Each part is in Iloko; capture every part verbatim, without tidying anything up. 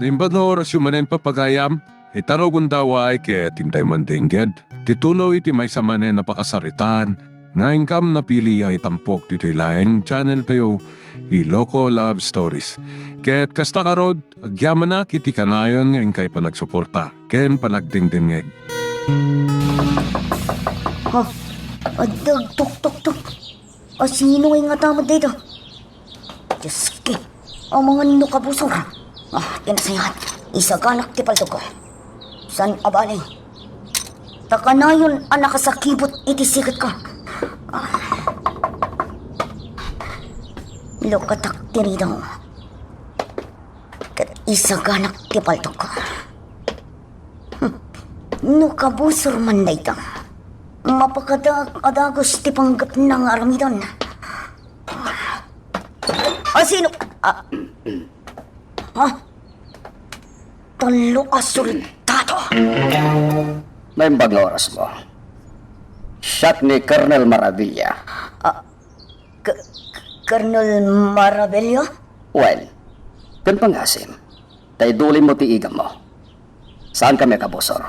Imbag nga orasyo manen, papagayam, ita no gundaway ket intay mandengngeg ti tuloy ti maysa manen a pakasaritaan nga inkam napili a itampok ditoy laeng channel tayo, Iloko Love Stories. Ket kasta ngarud, agyamanak iti kanayon nga inkay panagsuporta ken panagdengdengngeg. Ha? Adda agtuktuktok. Asino ngay ngata met dayta? Dioski, amangan no kabusor. Ah, ti nasayaat, isaganak ti paltogko. Saan a bale, ta kanayon a nakasakibut iti siketko. Ah. Lukatak ti ridaw. Ket isaganak ti paltogko. Hmm. No kabusor man dayta, mapakada-, a dagus ti panggepna nga aramiden. Asino? Ah. Ha? Tallo a soldado. Naimbag nga orasmo. Siak ni Colonel Maravilla. Ah, K-, K-, Colonel Maravilla? Wen, ken pangasim, ta idulimmo ti igammo. Saankami a kabusor.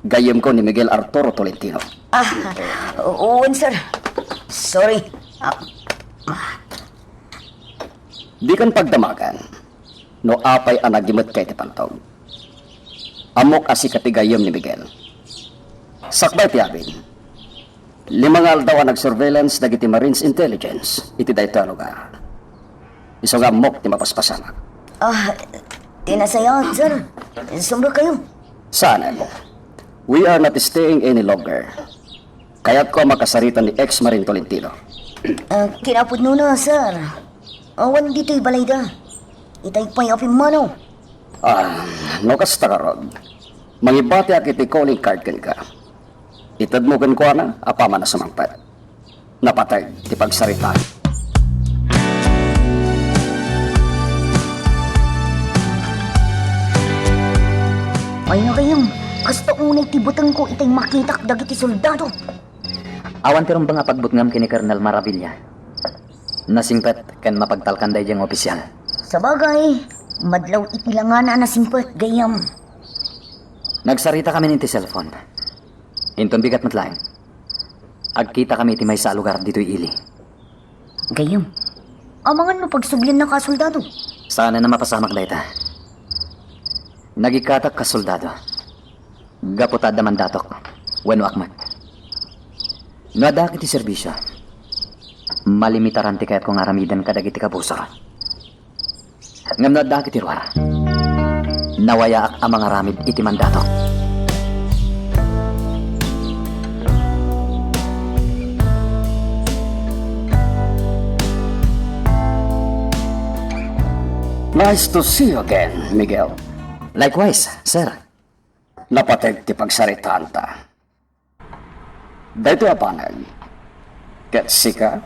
Gayyemko ni Miguel Arturo Tolentino. Ah, wen, sir. Sorry. Ah. Dikan pagdamagan no apay a nagimetka iti paltog. Ammok a sika ti gayyem ni Miguel. Sakbay ti abin, lima nga aldaw a nagsurveillance dagiti Marines Intelligence iti daytoy a lugar. Isu nga ammok ti mapaspasamak. Ah, ti nasayaat, sir. Sumrekkayo. Saan, Emo? We are not staying any longer. Kayatko a makasarita ni ex-Marine Tolentino. Ah, kinapudnona, sir. Awan ditoy balayda. Itay pay a pimmanaw. Ah, no kasta ngarud, mangibatiak iti calling card kenka. Itedmo kenkuana apaman a sumangpet. Napateg ti pagsaritaan. Ay, nagayam, kasta unay ti butengko itay makitak dagiti soldado. Awan ti rumbeng a pagbutngam ken ni Colonel Maravilla. Nasingpet ken mapagtalkan daydiay nga opisyal. Sabagay, madlaw iti langana a nasingpet, gayyem. Nagsaritakamin iti cellphone. Inton bigat met laeng, agkitakami iti maysa a lugar ditoy ili. Gayyem, amangan no pagsubliannaka a soldado? Saanen a mapasamak dayta. Nagikkatak kas soldado gapu ta adda mandatok wenno akmat. No addaak iti serbisio, malimitaran ti kayatko nga aramiden kadagiti kabusor. Ngem no addaak iti ruar, nawayaak a mangaramid iti mandatok. Nice to see you again, Miguel. Likewise, sir. Napateg ti pagsaritaanta. Daytoy a banag, ket sika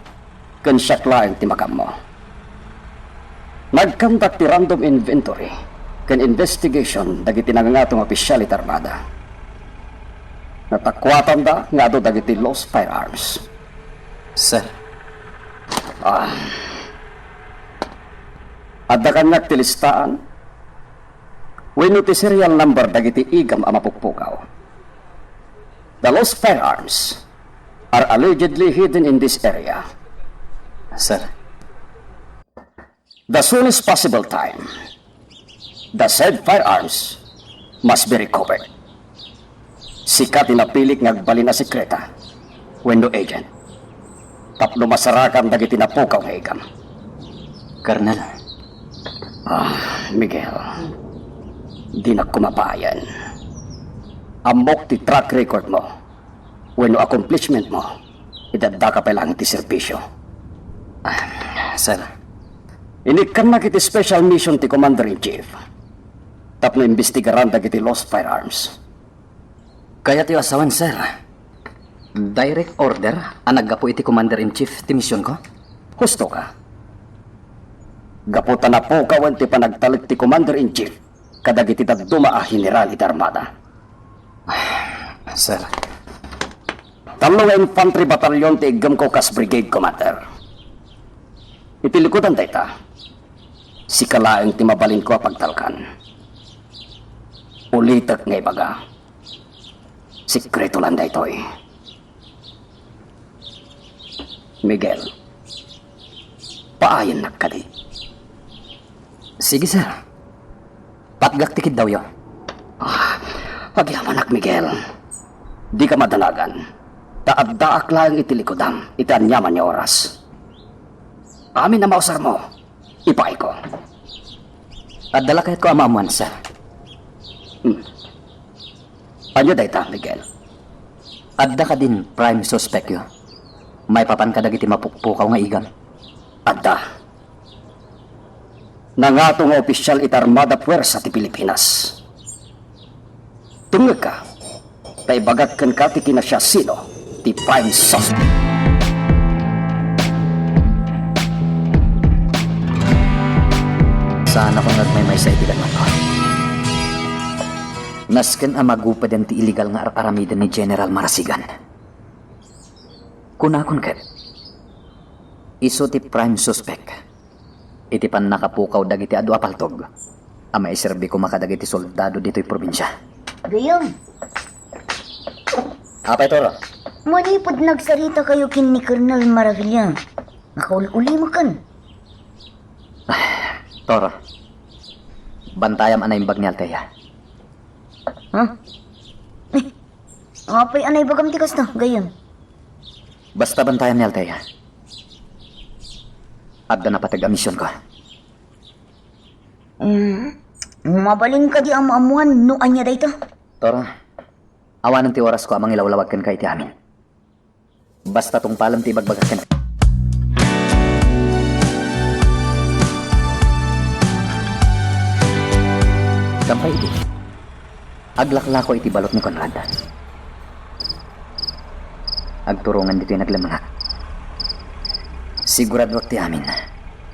ken siak laeng ti makammo. Nagkandak ti random inventory ken investigation dagiti nangangato nga opisyal iti armada. Natakuatanda nga adu dagiti lost firearms. Sir. Ah. Adda kaniak ti listaan wenno ti serial number dagiti igam a mapukpukaw. The lost firearms are allegedly hidden in this area. Sir. The soonest possible time, the said firearms must be recovered. Sika ti napilik nga agbalin a sekreta wenno agent tapno masarakan dagiti napukaw nga igam. Colonel. Ah, Miguel, dinak koma paayen. Ammok ti track record mo wenno accomplishment mo iti addaka pay laeng ti serbisio. Ah, sir. Inikkannak iti special mission ti Commander-in-Chief tapno imbestigaran dagiti lost firearms. Kayatyo a sawen, sir. Direct order a naggapu iti Commander-in-Chief ti misionko? Husto ka. Gapu ta napukawen ti panagtalek ti Commander-in-Chief kadagiti dadduma a general iti armada. Sir. Tallo nga infantry battalion ti iggemko kas brigade commander. Iti likudan dayta, sika laeng ti mabalinko a pagtalkan. Ulitek nga ibaga, sekreto lang daytoy. Miguel, paayennak kadi? Sige, sir. Patgak ti kiddawyo. Ah, agyamanak, Miguel. Dika madanagan, ta addaak laeng iti likudam iti aniaman nga oras. Amin a mausarmo, ipaayko. Adda la kayatko a maammuan, sir. Hmm. Ania dayta, Miguel? Adda kadin prime suspectyo maipapan kadagiti mapukpukaw nga igam? Adda. Nangato nga opisial iti Armada Puersa ti Pilipinas. Tungngegka, ta ibagak kenka ti kinasiasino ti prime suspect. Saanakon nga agmaymaysa iti gannato. Nasken a magupeden ti illegal nga ar-aramiden ni General Marasigan. Kunakon ket, isu ti prime suspect iti pannakapukaw dagiti adu a paltog a maiserbi koma kadagiti soldado ditoy probinsia. Gayam. Apay, Toro? Manipud nagsaritakayo ken ni Colonel Maravilla, makaul-ulimakan. Toro, bantayam a naimbag ni Althea. Ha? Eh, apay a naibagam ti kasta, gayam? Basta bantayam ni Althea. Adda napateg a misionko. Mm, mabalin kadi a maammuan no ania dayta? Toro, awanen ti orasko a mangilawlawag kenka iti amin. Basta tungpalem ti ibagbagak kenka. Kampay idi, aglaklako iti balot ni Conrad. Agturongan ditoy naglemmengak. Siguraduak ti amin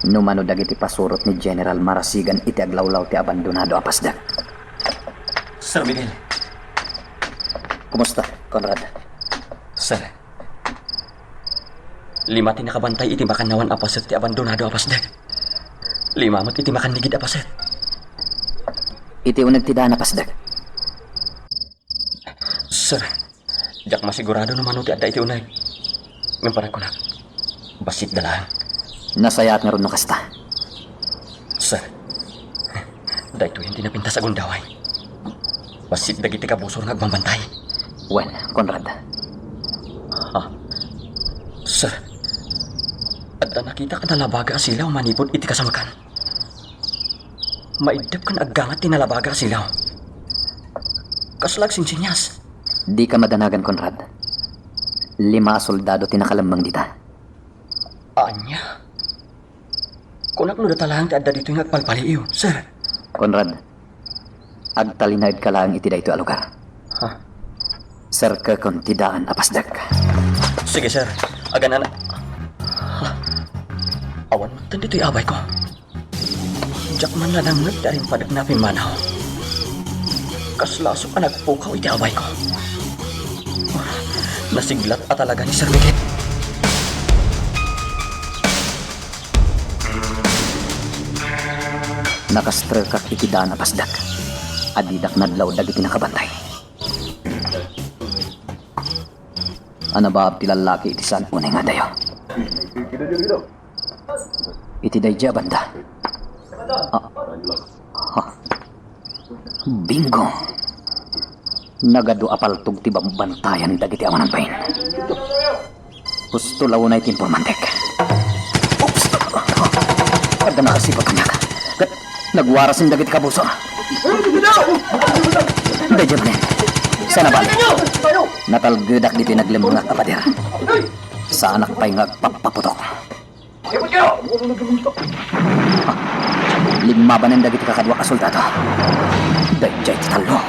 no mano dagiti pasurot ni General Marasigan iti aglawlaw ti abandonado a pasdek. Sir Miguel. Kumusta, Conrad? Sir, lima ti nakabantay iti makannawan a paset ti abandonado a pasdek. Lima met iti makannigid a paset. Iti uneg ti daan a pasdek. Sir, diak masigurado no mano ti adda iti uneg. Ngem panagkunak, bassitda laeng. Nasayaat ngarud no kasta. Sir, daytoyen ti napintas a gundaway. Bassit dagiti kabusor nga agbambantay. Wen, Conrad. Ah, sir, adda nakitak a nalabaga a silaw manipud iti kasamekan. Maiddep ken aggangat ti nalabaga a silaw. Kasla agsingsinias. Dika madanagan, Conrad. Lima a soldado ti nakalemmeng dita. Ania? Kunak no data laeng ti adda ditoy nga agpalpaliiw, sir. Conrad, agtalinaedka laeng iti daytoy a lugar. Ha? Serkekon ti daan a pasdek. Sige, sir. Agan-ana. Ha? Awan metten ditoy abayko. Diak man la nangngeg ti arimpadekna a pimmanaw. Kasla asuk a nagpukaw iti abayko. Nasiglat a talaga ni Sir Miguel. Nakastrekak iti daan a pasdek a didak nadlaw dagiti nakabantay. A nabaab ti lallaki iti saan unay nga adayo. Iti daydiay a banda. Ah. Ha. Bingo. Nagadu a paltog ti bambantayan dagiti awanan bain. Husto la unay ti informantek. Oops! Adda nakasipat kaniak. Ket nagwarasen dagiti kabusor. Daydiay manen. Saan a bale? Natalgedak ditoy naglemmengak a pader. Saanak pay nga agpappaputok. Limmabanen dagiti kakaduak a soldado. Daydiay ti tallo.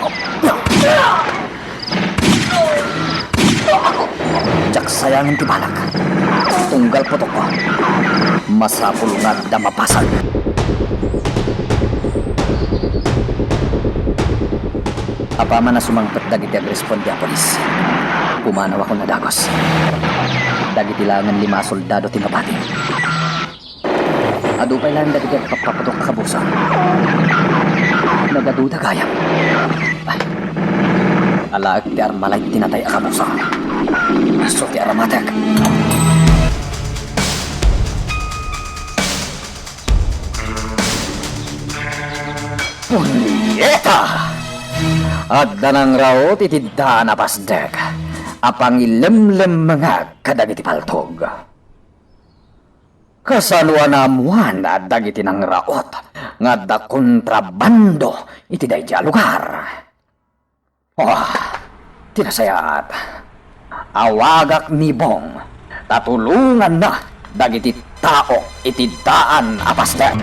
Diak sayangen ti balak. Tunggal putokko, masapul nga adda mapasag. Apaman a sumangpet dagiti agresponde a pulis, pumanawakon a dagus. Dagiti laengen lima a soldado ti nabati. Adu pay laeng dagiti agpappaputok a kabusor. Nagaduda gayam. Alaek ti armalay ti natay a kabusor. Isu ti aramatek. Punyeta! Adda nangraot iti daan a pasdek a pangilemlemmengak kadagiti paltog. Kasano a naammoan dagiti nangraot nga adda kontrabando iti daydiay a lugar? Oh, ti nasayaat, awagak ni Bong ta tulonganna dagiti tao iti daan a pasdek.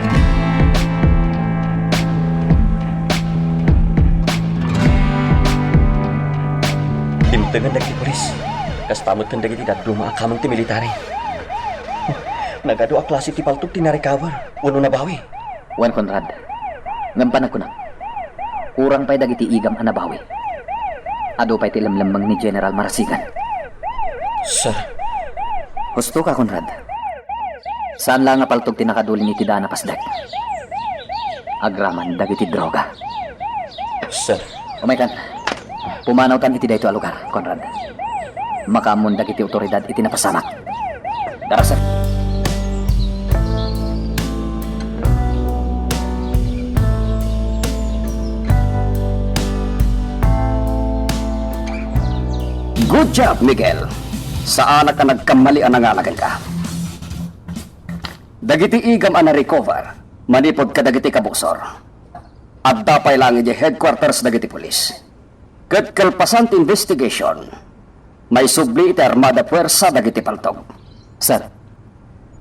Dimtengen dagiti pulis. Kasta met ken dagiti dadduma a kameng ti military. Nagadu a klase ti paltog ti na-recover wenno nabawi. Wen, Conrad. Ngem panagkunak, urang pay dagiti igam a nabawi. Adu pay ti lemlemmeng ni General Marasigan. Sir. Husto ka, Conrad. Saan la nga paltog ti nakadulin iti daan a pasdek. Agraman dagiti droga. Sir. Umaykan. Pumanawtan iti daytoy a lugar, Conrad. Makaammon dagiti awtoridad iti napasamak. Dara, sir. Good job, Miguel. Saanak a nagkammali a nangala kenka. Dagiti igam a na-recover manipud kadagiti kabusor, adda pay laeng idiay headquarters dagiti pulis. Ket kalpasan ti investigation, maisubli iti armada puersa dagiti paltog. Sir,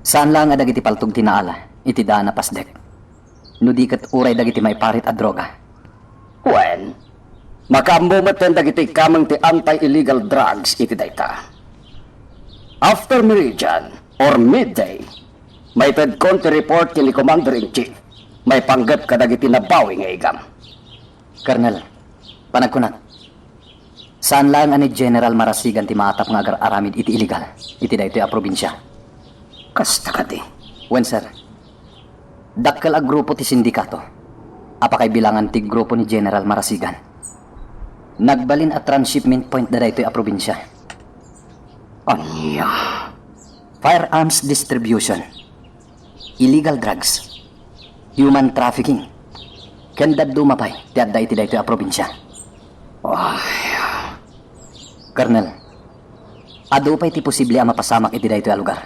saan laeng a dagiti paltog ti naala iti daan a pasdek. No di ket uray dagiti maiparit a droga. Wen, makaammo metten dagiti kameng ti anti-illegal drugs iti dayta. After meridian or midday, maitedkon ti report ken ni Commander-in-Chief maipanggep kadagiti nabawi nga igam. Colonel, panagkunak, saan laeng a ni General Marasigan ti maatap nga agar-aramid iti illegal iti daytoy a probinsia. Kasta kadi? Wen, sir. Dakkel a grupo ti sindikato a pakaibilangan ti grupo ni General Marasigan. Nagbalin a transshipment point da daytoy a probinsia. Ania? Firearms distribution, illegal drugs, human trafficking, ken dadduma pay ti adda iti daytoy a probinsia. Ay. Colonel, adu pay ti posible a mapasamak iti daytoy a lugar.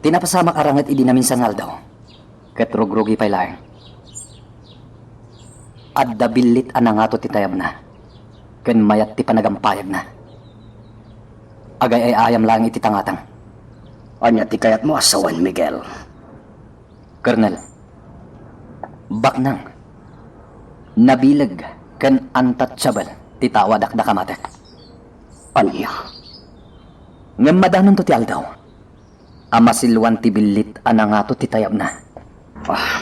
Ti napasamak a ranget idi naminsan nga aldaw, ket rugrugi pay laeng. Adda billit a nangato ti tayabna, ken mayat ti panagampayagna. Agay-ay-ayam laeng iti tangatang. Ania ti kayatmo a sawen, Miguel? Colonel, baknang, nabileg, ken untouchable ti tao a dakdakamatek. Ania? Ngem madanonto ti aldaw a masiluan ti billit a nangato ti tayabna. Ah,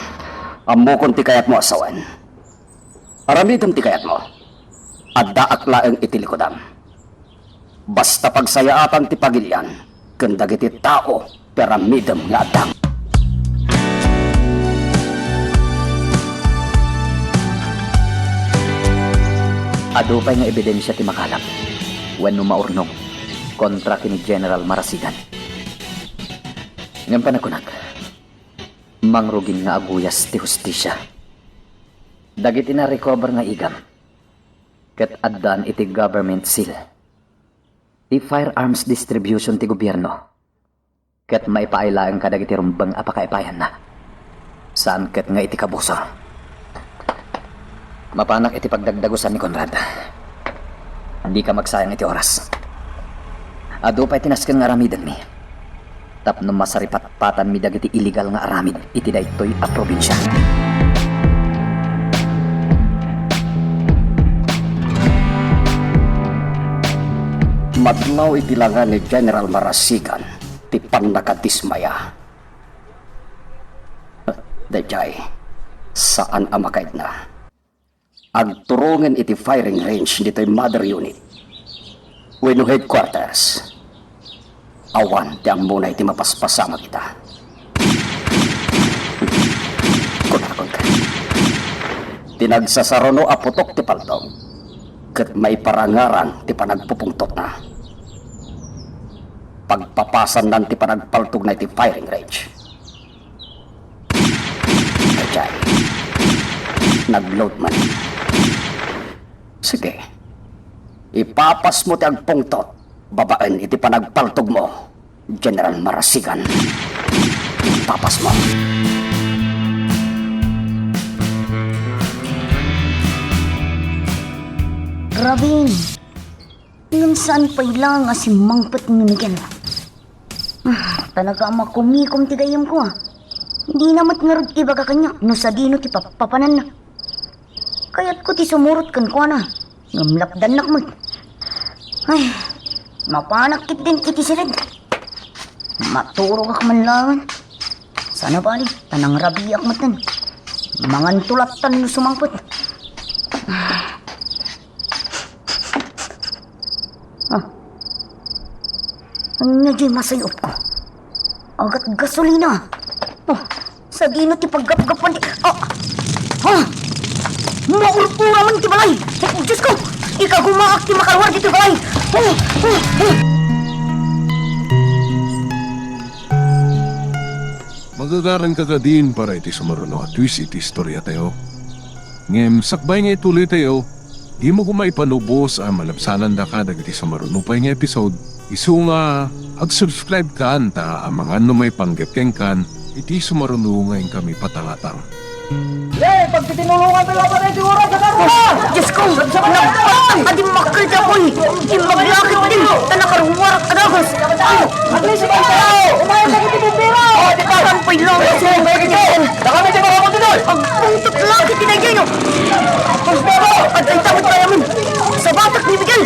ammokon ti kayatmo a sawen. Aramidem ti kayatmo. Addaak laeng iti likudam. Basta pagsayaatan ti pagilian ken dagiti tao ti aramidem nga addam. Adu pay nga ebidensia ti makalap wenno maurnong kontra ken ni General Marasigan. Ngem panagkunak, mangrugin nga aguyas ti hustisia. Dagiti na-recover nga igam ket addaan iti government seal ti firearms distribution ti gobierno, ket maipaay laeng kadagiti rumbeng a pakaipayanna. Saan ket nga iti kabusor. Mapanak iti pagdagdagusan ni Conrad. Dika magsayang iti oras. Adu pay ti nasken nga aramidenmi tapno masaripatpatanmi dagiti illegal nga aramid iti daytoy a probinsia. Madlaw iti langa ni General Marasigan ti pannakadismaya. Daydiay, saan a makaidna. Agturongen iti firing range ditoy mother unit wenno headquarters. Awan ti ammona iti mapaspasamak ita. Ti nagsasaruno a putok ti paltog, ket maiparangarang ti panagpupungtotna. Pagpapasannan ti panagpaltogna iti firing range. Ajay. Nag-load man. Sige. Ipapasmo ti agpungtot babaen iti panagpaltogmo, General Marasigan. Ipapasmo. Grabe. Ngem saan pay laeng a simmangpet ni Miguel. Ah, talaga a makumikom ti gayyemko, ah. Dina met ngarud ibaga kaniak no sadino ti pappapananna. Kayatko ti sumurot kenkuana, ngem lapdannak met. Ay, mapanak ketdin iti sired. Maturogak man laeng. Saan a bali, ta nangrabiak metten. Manganto lattan no sumangpet. Ah. Ania diay masayupko? Agat gasolina. Oh, sadino ti paggapgapan ti, ah! Ah! Maurpura man ti balay! Diosko! Ikagumaak ti makaruar ditoy balay! Oh! Oh! Oh! Magagaranka kadin para iti sumaruno a twist iti istoriatayo. Ngem sakbay nga ituloytayo, dimo koma ipanubos a malabsanandaka dagiti sumaruno pay nga episode, isu nga ag-subscribe kan ta amangan no maipanggep kenkan iti sumaruno nga inkami patangatang. Hey, pagtitinulongan tayo pa tayo siguro sa karuna! Diosko! Nagpakak a dimmakkel ti apoy! Imbag laketdi ta nakaruarak a dagus! At least, ikaw! Umayag ka kiti bumbero! Oh, di ba? Sampay lang sa mga kaibigan! Nakami ti mga buti doon! Agpungtot laketdi daydiay, no? Bumbero! At ay takot kayo, min! Sa batak ni Miguel!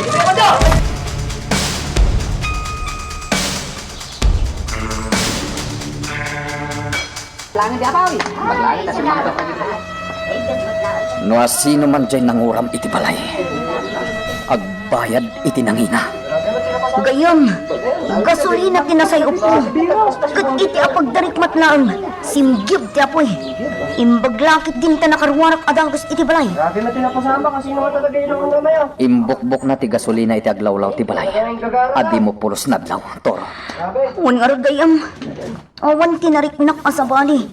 Langit di apaw, eh. No asino man diay nanguram iti balay, agbayad iti nangina. Gayyem, gasolina ti nasay-opko. Ket iti apagdarik met laeng, simgib ti apoy. Imbag laketdin ta nakaruarak a dagus iti balay. Imbukbokna ti gasolina iti aglawlaw ti balay. Dimo pulos nga adlaw, Toro. Wen ngarud gayyem. Awan ti nariknak a sabali.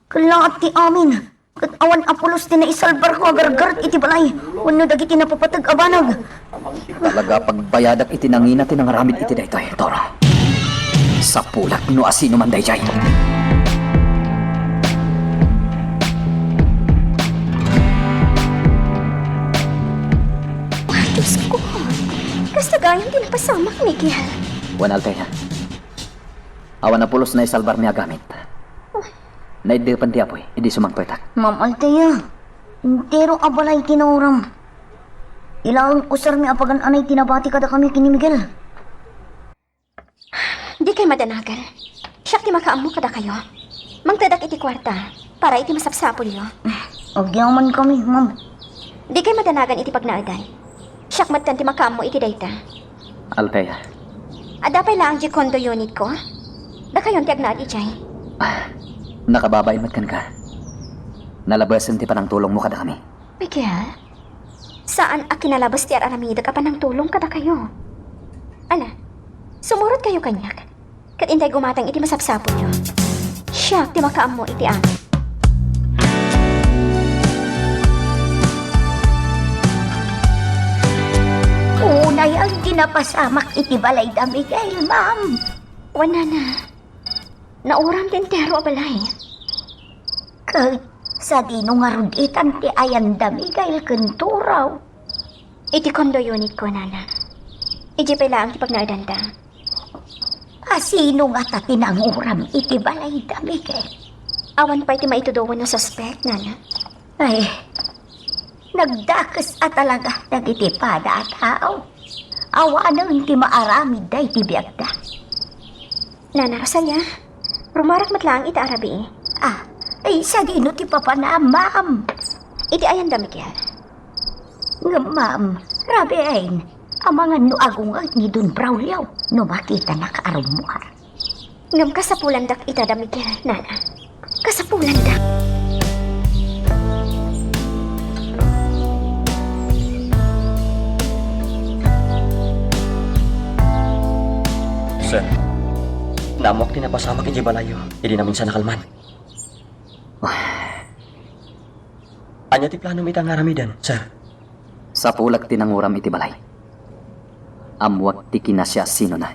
Kellaat ti amin, ket awan a pulos ti naisalbarko a gargaret iti balay wenno dagiti napapateg a banag. Talaga pagbayadak iti nangina ti nangaramid iti daytoy, Toro. Sapulak no asino man daydiay. Diosko, kasta gayam ti napasamak, Miguel. Wen, Althea. Awan a pulos naisalbarmi a gamit. Naiddepen ti apoy idi sumangpetak. Ma'am Althea, entero a balay ti nauram. Ilaeng usarmi a pagan-anay ti nabati kadakami ken ni Miguel. Dikay madanagan. Siak ti makaammo kadakayo. Mangtedak iti kuarta para iti masapsapulyo. Agyamankami, ma'am. Dikay madanagan iti pagnaedan. Siak metten ti makaammo iti dayta. Althea. Adda pay laeng diay condo unitko? Dakayon ti agnaed idiay. Ah, nakababain met kenka. Nalabesen ti panangtulongmo kadakami. Miguel, saan a kinalabes ti ar-aramidek a panangtulong kadakayo. Ala, sumurotkayo kaniak. Ket intay gumatang iti masapsapulyo. Siak ti makaammo iti amin. Unay a ti napasamak iti balayda, Miguel, ma'am. Wen, nana. Nauram ti entero a balay. Ket sadino ngarud itan ti ayanda, Miguel, ken Toro? Iti condo unitko, nana. Idiay pay laeng ti pagnaedanta. Asino ngata ti nanguram iti balayda, Miguel? Awan pay ti maitudo wenno suspek, nana. Ay, nagdakes a talaga dagiti pada a tao. Awanen ti maaramidda iti biagda. Nana Rosalia, rumarak met laeng ita a rabii. Ah, ay, sadino ti papanam, ma'am? Iti ayanda, Miguel. Ngem, ma'am, rabiin, amangan no agungag ni Don Braulio no makitanak a rummuar. Ngem kasapulandak ita da Miguel, nana. Kasapulandak. Naammoak ti napasamak iti balayyo idi naminsan a kalman. Ania ti planom ita nga aramiden, sir? Sapulek ti nanguram iti balay. Ammoak ti kinasiasinona.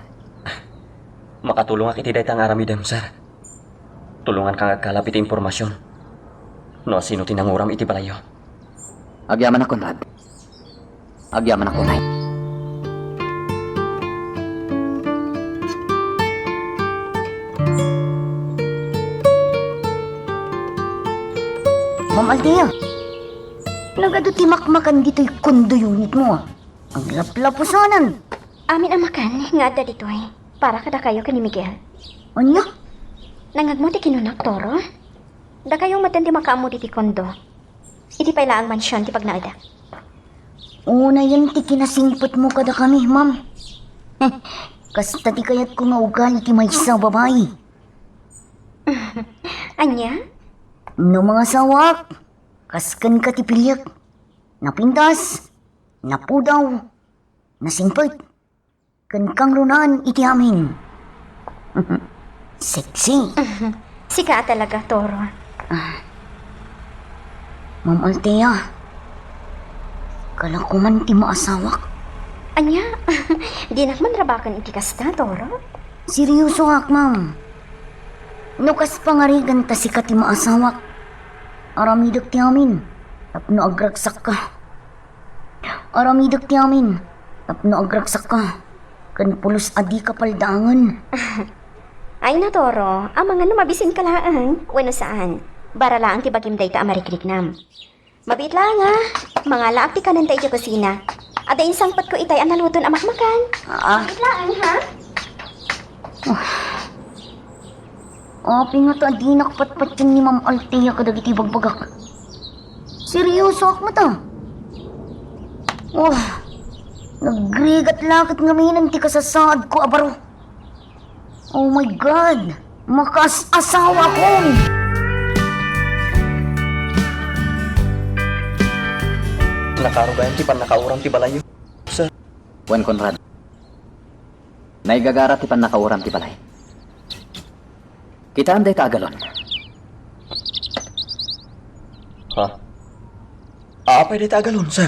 Makatulongak iti dayta nga aramidem, sir. Tulonganka nga agkalap iti impormasion no asino ti nanguram iti balayyo. Agyamanak, Conrad. Agyamanak unay. Ma'am Althea, nagadu ti makmakan ditoy condo unitmo, a. Aglaplapusanan. Amin a makan nga adda ditoy, para kadakayo ken ni Miguel. Ania? Nangngegmo ti kinunak, Toro? Dakayo metten ti makaammo ditoy condo. Idi pay laeng mansion ti pagnaedak. Unayen ti kinasingpetmo kadakami, ma'am. Kasta ti kayatko nga ugali ti maysa a babai. Ania? No mangasawaak, kas kenka ti piliek. Napintas, napudaw, nasingpet. Ken kangrunaan iti amin. Sexy. Sika a talaga, Toro. Ah. Ma'am Althea, kalakuman ti maasawak. Ania? Dinak man rabaken iti kasta, Toro? Seryosoak, ma'am. No kas pangarigan ta sika ti maasawak, aramidek ti amin tapno agragsakka. Aramidek ti amin tapno agragsakka ken pulos a dika paldaangen. Ay, Toro, amangan no mabisinka laeng wenno saan. Bara laeng ti bagim dayta a marikriknam. Mabiit laeng, a. Mangalaak ti kanenta iti kusina. Adda insangpetko itay a naluton a makmakan. Ah. Mabiit laeng, ha? Apay ngata a dinak patpatien ni Ma'am Althea kadagiti ibagbagak? Seryosoak met, a. Oh, nagrigat la ket ngamin ti kasasaadko a baro. Oh my God! Makaas-asawakon! Nakarubayan ti pannakauram ti balayyo, sir. Wen, Conrad. Naigagara ti pannakauram ti balay. Kitaem dayta a galon. Ha? Apay dayta a galon, sir?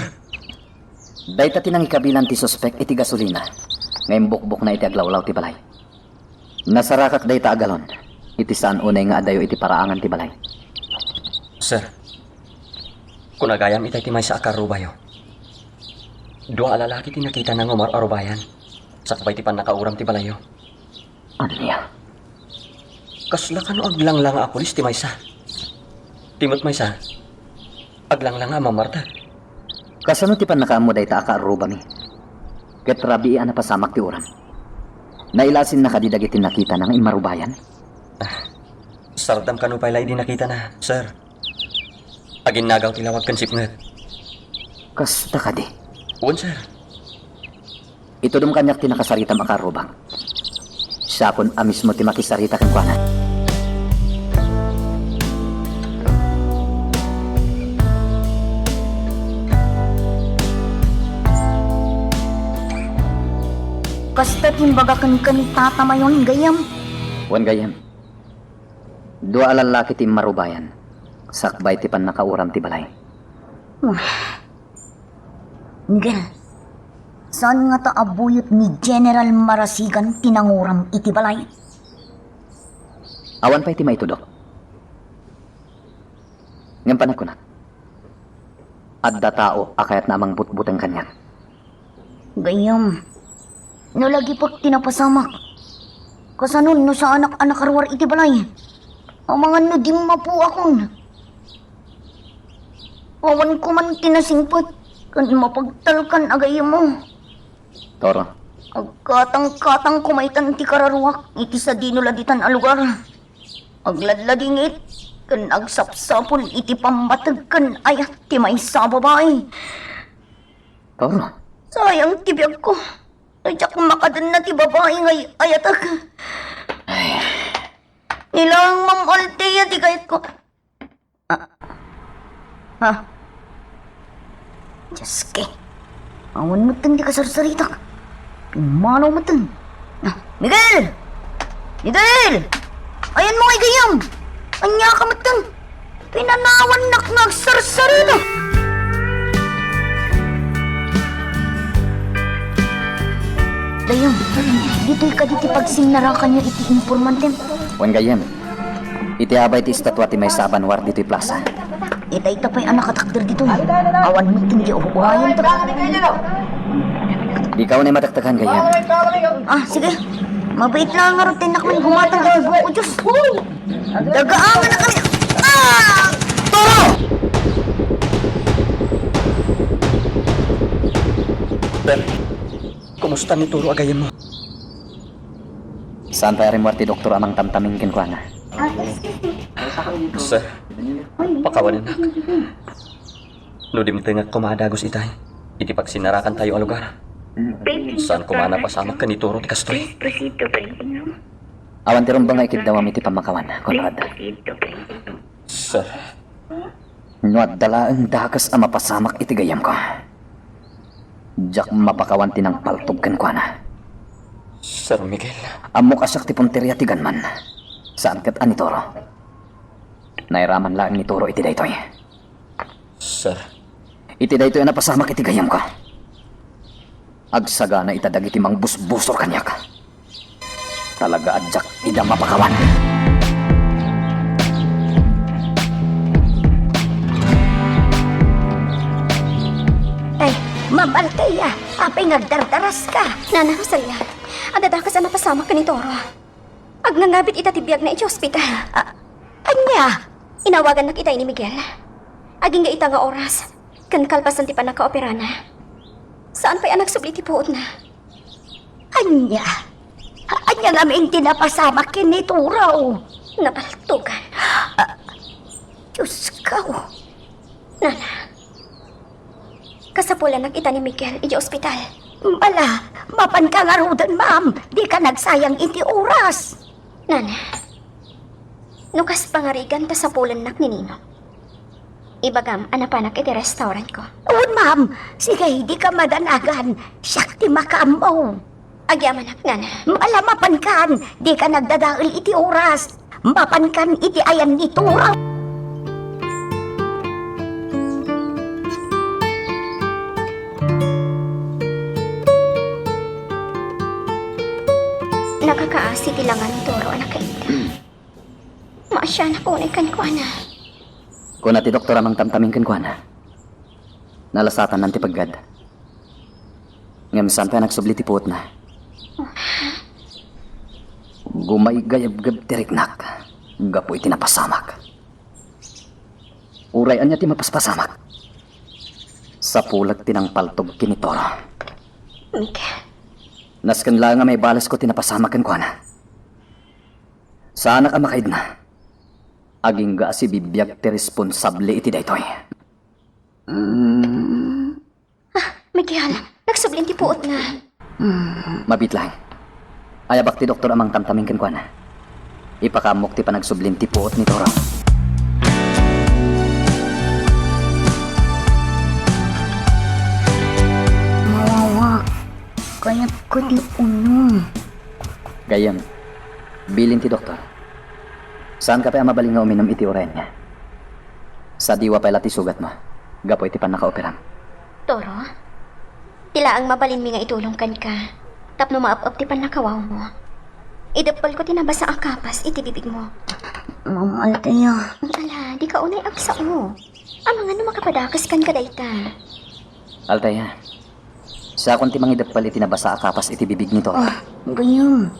Dayta ti nangikabilan ti suspek iti gasolina nga imbukbokna iti aglawlaw ti balay. Nasarakak dayta a galon iti saan unay nga adayo iti paraangan ti balay. Sir, kunagayam itay ti maysa a karrubayo. Dua a lalaki ti nakitana nga umar-arubayan sakbay ti pannakauram ti balayyo. Ania? Kasla kano aglanglanga a pulis ti maysa. Ti met maysa, aglanglanga a mamartek. Kasano ti pannakaammo dayta a kaarrubami? Ket rabii a napasamak ti uram. Nailasinna kadi dagiti nakitana nga immarubayan? Ah, sardam kano pay la idi nakitana, sir. Aginnagaw ti lawag ken sipnget. Kasta kadi? Wen, sir. Itudom kaniak ti nakasaritam a karrubak. Siakon a mismo ti makisarita kenkuana. Kasta ti imbaga kenka ni Tata Mayon, gayyem? Wen, gayyem. Dua a lallaki ti immarubayan, sakbay ti pannakauram ti balay. Miguel, saan ngata a buyot ni General Marasigan ti nanguram iti balay? Awan pay ti maitudok. Ngem panagkunak, adda tao a kayatna a mangbutbuteng kaniak. Gayyem, nalagipek ti napasamak. Kasanon no saanak a nakaruar iti balay? Amangan no dimmapuakon. Awan koman ti nasingpet ken mapagtalkan a gayyemmo. Toro. Agkatangkatang koma itan ti kararuak iti sadino la ditan a lugar. Agladladingit ken agsapsapul iti pammateg ken ayat ti maysa a babai. Toro. Sayang ti biagko. No diak makadenna ti babai nga ay-ayatek. Ay. Ni laeng Ma'am Althea ti kayatko. Ah. Ha? Dios ko. Awan metten ti kasarsaritak. Pimmanaw metten. Ah, Miguel! Miguel! Ayanmo ngay gayyem! Ania ka metten? Pinanawannak nga agsarsarita! Gayyem, ditoy kadi ti pagsinnarakanyo iti informantem? Wen gayyem, iti abay ti estatua ti maysa a banwar ditoy plasa. Itay ta pay a nakatakder ditoy. Awan met ti ur-urayenta. Dika unay matektekan, gayyem. Ah, sige. Mabiit la ngarud ti innak man gumatang iti buko, Dios. Dagaangan na kami. Ah! Toro! Sir, kumusta ni Toro a gayyemmo? Saan pay a rimmuar ti doktor a mangtamtaming kenkuana? Sir, pakawanennak. No dimtengek koma a dagus itay, iti pagsinnarakantayo a lugar, saan koma a napasamak ken ni Toro ti kastoy. Awan ti rumbeng nga ikiddawam iti pammakawan, Conrad. Sir. No adda laeng dakes a mapasamak iti gayyemko, diak mapakawan ti nangpaltog kenkuana. Sir Miguel. Ammok a siak ti punteria ti gunman. Saan ket a ni Toro. Nairaman laeng ni Toro iti daytoy. Sir. Iti daytoy a napasamak iti gayyemko, agsagana ita dagiti mangbusbusor kaniak. Talaga a diak ida mapakawan. Ay, Ma'am Althea, apay nga agdardaraska? Nana Rosalia, adda dakes a napasamak ken ni Toro. Agnangabit ita ti biagna iti ospital. A-, ania? Inawagannak itay ni Miguel. Agingga ita nga oras, ken kalpasan ti pannakaoperana, saan pay a nagsubli ti puotna. Ania? Ania ngamin ti napasamak ken ni Toro? Napaltogan. Ah, Diyos ko. Nana, kasapulannak ita ni Miguel idiay ospital. Ala, mapanka ngaruden, ma'am. Dika nagsayang iti oras. Nana, no kas pangarigan ta sapulennak ni Nino, ibagam a napanak iti restaurantko. Wen, ma'am. Sige, dika madanagan. Siak ti makaammo. Agyamanak, Nana. Ala, mapankan. Dika nagdadael iti oras. Mapankan iti ayan ni Toro. Nakakaasi ti langa ni Toro a nakaita. Maasianak unay kenkuana. Kuna ti doktor a mangtamtaming kenkuana, nalasatanna ti peggad. Ngem saan pay a nagsubli ti puotna. Gumaygayebgeb ti riknak gapu iti napasamak. Uray ania ti mapaspasamak, sapulek ti nangpaltog ken ni Toro. Miguel. Nasken laeng a maibalesko ti napasamak kenkuana. Saanak a makaidna. Agingga a sibibiag ti responsable iti daytoy. Mm. Ah, Miguel, nagsublin ti puotna. Mm. Mabiit laeng. Ayabak ti doktor a mangtamtaming kenkuana. Ipakaammok ti panagsublin ti puot ni Toro. Mawawa, kayatko ti unom. Gayyem, bilin ti doktor. Saanka pay a mabalin nga uminum iti uray ania. Sadiwa pay la ti sugatmo gapu iti pannakaoperam. Toro, ti laeng mabalinmi nga itulong kenka tapno maep-ep ti pannakawawmo. Ideppelko ti nabasa a kapas iti bibigmo. Ma'am Althea. Ala, dika unay agsao. Amangan no makapadakes kenka dayta. Althea, siakon ti mangideppel iti nabasa a kapas iti bibig ni Toro. Ah, gayyem.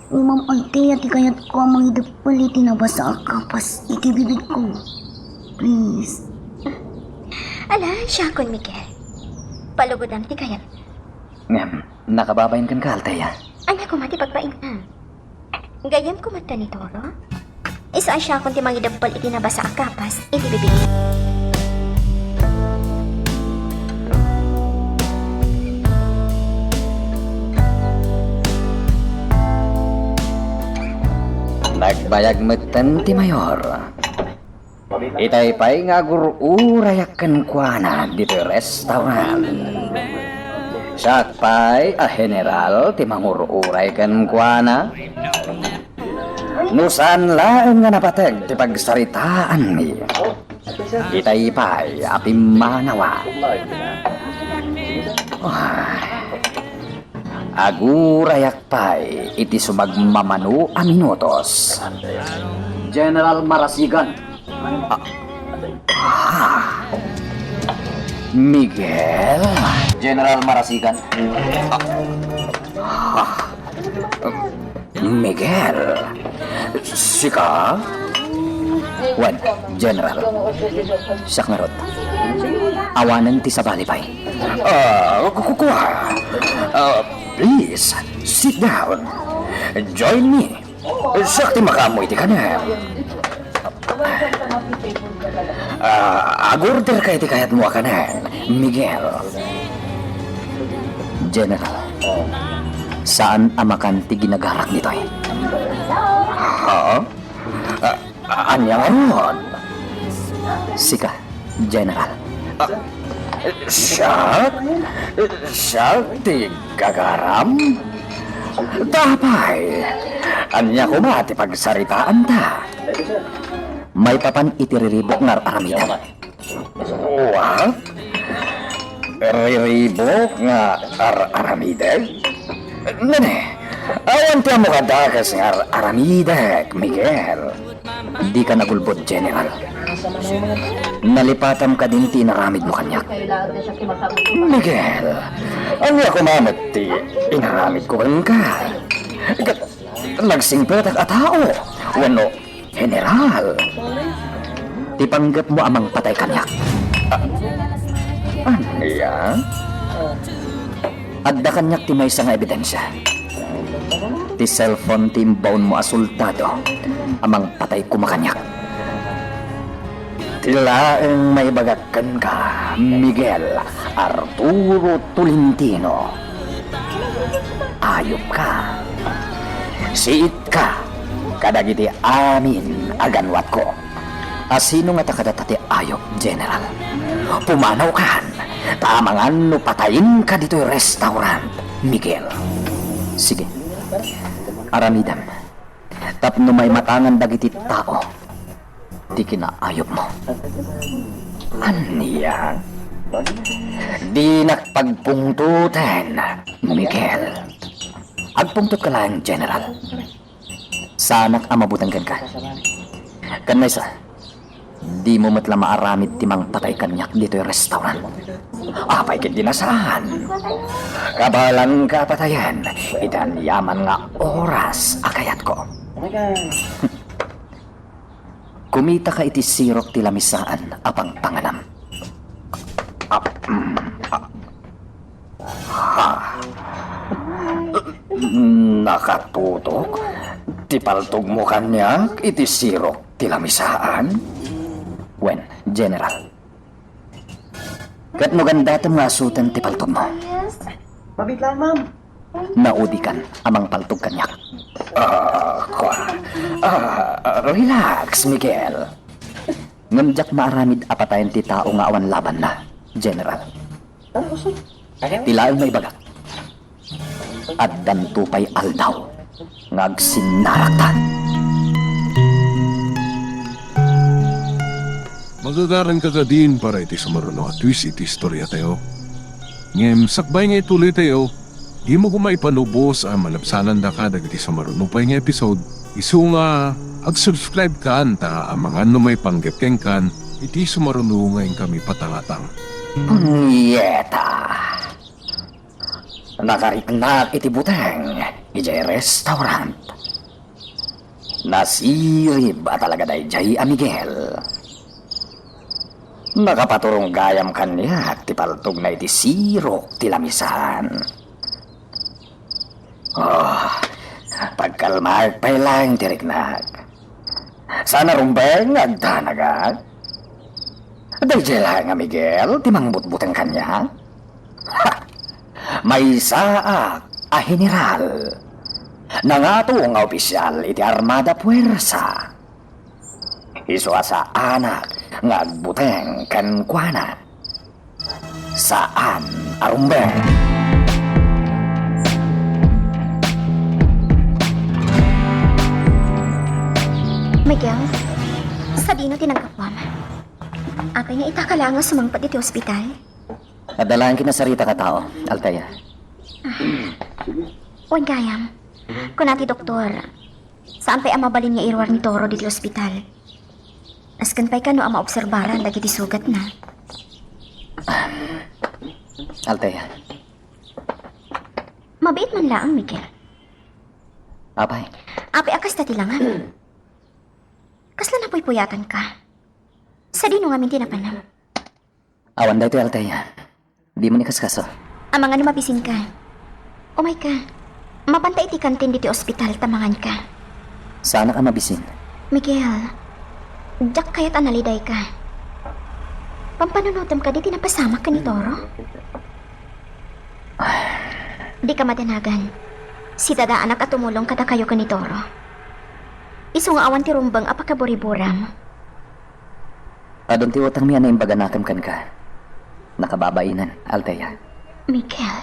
Ni Ma'am Althea ti kayatko a mangideppel iti nabasa a kapas iti bibigko. Please. Ala, siakon, Miguel. Palugodam ti kayat. Ngem, nakababain kenka, Althea. Ania koma ti pagbainna? Gayyem koma ta ni Toro? Isa a siakon ti mangideppel iti nabasa a kapas iti bibig. Nagbayag metten ti mayor. Itay pay nga agur-urayak kenkuana ditoy restaurant. Siak pay a general ti mangur-uray kenkuana. No saan laeng nga napateg ti pagsaritaanmi, itay pay a pimmanawa. Ay, agurayak pay iti sumagmamano a minutos. General Marasigan. Ah. Ah. Miguel? General Marasigan. Ah. Ah. Miguel? Sika? Wen, General. Siak ngarud. Awanen ti sabali pay. Ah, ku-, ku-, kua. Ah, please, sit down. Join me. Siak ti makaammo iti kanem. Ah, agorderka iti kayatmo a kanen, Miguel. General, saan a makan ti ginagarak ditoy. Ha? Ah, ania ngarud? Sika, General. Ah, siak? Siak ti gagaram? Apay, ania koma ti pagsaritaanta? Maipapan iti riribuk nga ar-aramidem. What? Riribuk nga ar-aramidek? Nene, awan ti ammok a dakes nga ar-aramidek, Miguel. Dika nagulbod, General. Nalipatam kadin ti inaramidmo kaniak. Miguel, ania koma met ti inaramidko kenka? Ket nagsingpetak a tao wenno general ti panggepmo a mangpatay kaniak. Ah, ania? Adda kaniak ti maysa nga ebidensia. Ti cellphone ti imbaonmo a soldado a mangpatay koma kaniak. Ti laeng maibagak kenka, Miguel Arturo Tolentino. Ayupka. Siitka kadagiti amin a ganwatko. A sino ngata kadata ti ayup, General? Pumanawkan, ta amangan no patayenka ditoy restaurant, Miguel. Sige, aramidem tapno maimatangan dagiti tao ti kinaayupmo. Ania? Dinak pagpungtoten, Miguel. Agpungtotka laeng, General. Saanak a mabuteng kenka. Ken maysa, dimo met la maaramid ti mangpatay kaniak ditoy restaurant. Apay ket di na saan? Kabaelanka a patayen iti aniaman nga oras a kayatko. Kumitaka iti sirok ti lamisaan a pangpanganam. Ah, mm, ah. Ha? Nakatutok ti paltogmo kaniak iti sirok ti lamisaan? Wen, General. Ket no gandatem nga asuten ti paltogmo. Yes. Mabitlaan, ma'am. Naudikan a mangpaltog kaniak. Ah, kua. Ah, relax, Miguel. Ngem diak maaramid a patayen ti tao nga awan labanna, General. Ti laeng maibagak, addanto pay aldaw nga agsinnarakta. Magagaranka kadin para iti sumaruno a twist iti istoriatayo. Ngem sakbay nga ituloytayo, dimo koma ipanubos a malabsanandaka dagiti sumaruno pay nga episode. Isu nga, ag-subscribe kan ta amangan no maipanggep kenkan iti sumaruno nga inkami patangatang. Punyeta! Nakariknak iti buteng idiay restaurant. Nasirib a talaga daydiay a Miguel. Nakapaturong gayam kaniak ti paltogna iti sirok ti lamisaan. Oh, pagkalmaek pay laeng ti riknak. Saan a rumbeng nga agdanagak? Daydiay laeng a Miguel ti mangbutbuteng kaniak? Ha! Maysaak a general. Nangato nga opisyal iti Armada Puersa. Isu a saanak nga agbuteng kenkuana. Saan a rumbeng. Miguel, sadino ti naggapuam? Apay nga ita ka laeng nga sumangpet iti ospital? Adda laeng kinasarita a tao, Althea. Wen gayam, kuna ti doktor, saan pay a mabalin nga iruar ni Toro ditoy ospital. Nasken pay kano a maobserbaran dagiti sugatna. Althea. Mabiit man laeng, Miguel. Apay? Apay a kasta ti langam? Kasla napuypuyatanka? Sadino ngamin ti napanam? Awan daytoy, Althea. Dimo ni kaskaso. Amangan no mabisinka. Umayka. Mapanta iti kantin ditoy ospital ta manganka. Saanak a mabisin. Miguel, diak kayat a nalidayka. Pampanunotem kadi ti napasamak ken ni Toro? Dika madanagan. Sidadaanak a tumulong kadakayo ken ni Toro. Isu nga awan ti rumbeng a pakaburiburam. Adun ti utangmi a naimbag a nakem kenka. Nakababainen, Althea. Miguel.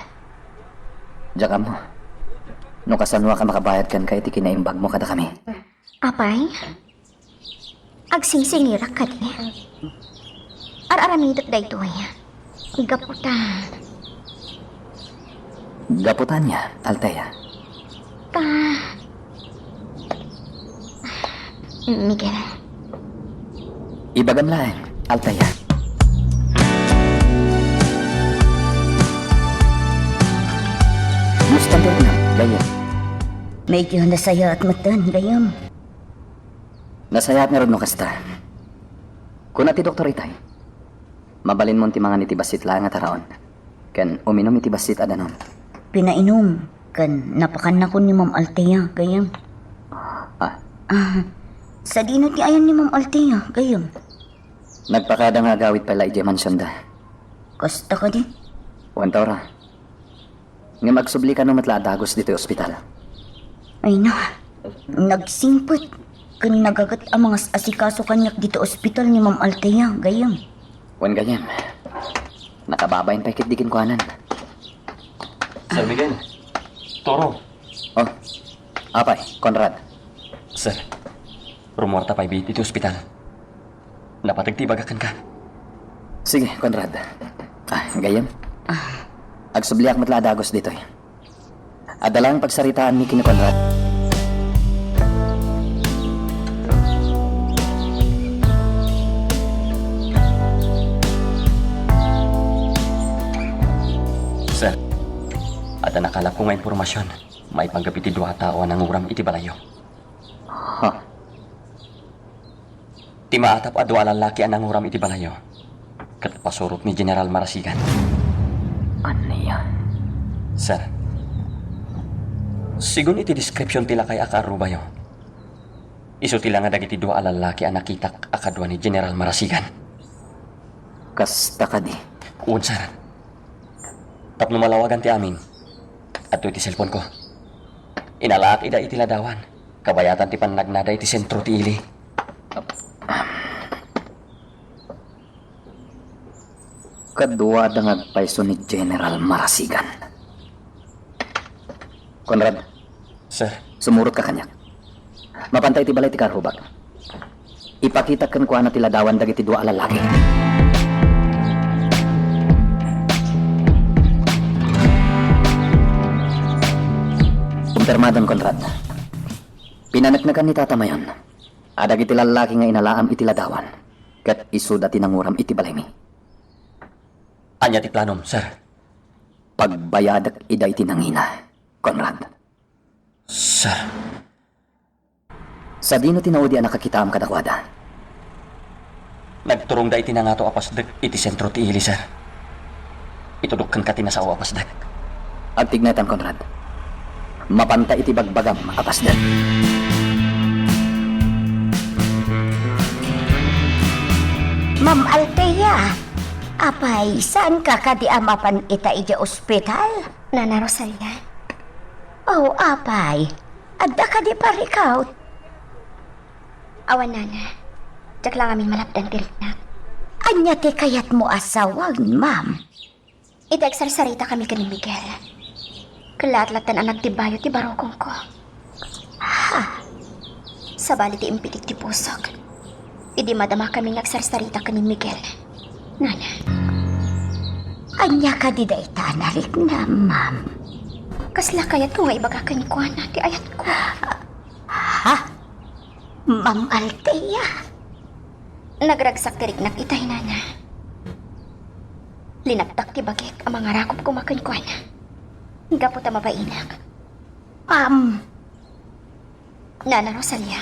Diak ammo no kasanoak a makabayad kenka iti kinaimbagmo kadakami. Apay? Agsingsingirak kadi? Ar-aramidek daytoy. Gapu ta. Gapu ta ania, Althea? Ta. Miguel. Ibagam laeng, Althea. Kumusta ti riknam, gayyem? Medyo nasayaat metten, gayyem. Nasayaat ngarud no kasta. Kuna ti doktor itay, mabalinmon ti mangan iti bassit laeng a taraon, ken uminum iti bassit a danum. Pinainom, ken napakannakon ni Ma'am Althea, gayyem. Ah. Ah, sadino ti ayan ni Ma'am Althea, gayyem? Nagpakada nga agawid pay la idiay mansionda. Kasta kadi? Wen, Toro. Ngem agsubli kano met la a dagus ditoy ospital. Ay na, nagsingpet ken nagaget a mangas-asikaso kaniak ditoy ospital ni Ma'am Althea, gayyem. Wen, gayyem. Nakababain pay ketdi kenkuana. Sir Miguel. Toro. Oh, apay, Conrad. Sir, rumuarta pay biit iti ospital. Napateg ti ibagak kenka. Sige, Conrad. Ah, gayyem? Ah. Agsubliak met la a dagus ditoy. Adda laeng pagsaritaanmi ken ni Conrad. Sir, adda nakalapko nga impormasion maipanggep iti dua a tao a nanguram iti balayyo. Ha? Ti maatap a dua a lallaki a nanguram iti balayyo ket pasurot ni General Marasigan. Ania? Sir, sigun iti description ti lakay a kaarrubayo, isu ti langa dagiti dua a lallaki a nakitak a kadua ni General Marasigan. Kasta kadi? Wen, sir. Tapno malawagan ti amin, adtoy ti cellphone-ko. Inalaak ida iti ladawan, kabayatan ti pannagnada iti sentro ti ili. Kaduada nga agpayso ni General Marasigan. Conrad. Sir. Sumurotka kaniak. Mapanta iti balay ti karhubak. Ipakitak kenkuana ti ladawan dagiti dua a lallaki. Kumpirmadon, Conrad. Pinaneknekan ni Tata Mayon a dagiti lallaki nga inalaam iti ladawan ket isuda ti nanguram iti balaymi. Ania ti planom, sir? Pagbayadek ida iti nangina, Conrad. Sir. Sadino ti naudi a nakakitaam kadakuada? Nagturongda iti nangato a pasdek iti sentro ti ili, sir. Itudok kenka ti nasao a pasdek. Agtignetan, Conrad. Mapanta iti bagbagam a pasdek. Ma'am Althea, apay, saanka kadi a mapan ita idiay ospital? Nana Rosalia? Oh, apay, adda kadi parikaw? Awan, Nana. Diak la ngamin malapdan ti riknak. Ania ti kayatmo a sawen, ma'am? Iti agsarsaritakami ken ni Miguel, kellaat latta a nagtibayo ti barukongko. Ha? Sabali ti impitik ti pusok idi madamakami nga agsarsarita ken ni Miguel. Nana. Ania kadi dayta a nariknam, ma'am? Kasla kayatko nga ibaga kenkuana ti ayatko. Ha? Ma'am Althea? Nagragsak ti riknak itay, Nana. Linaptak ti bagik a mangaragop koma kenkuana. Gapu ta mabainak. Ma'am. Nana Rosalia,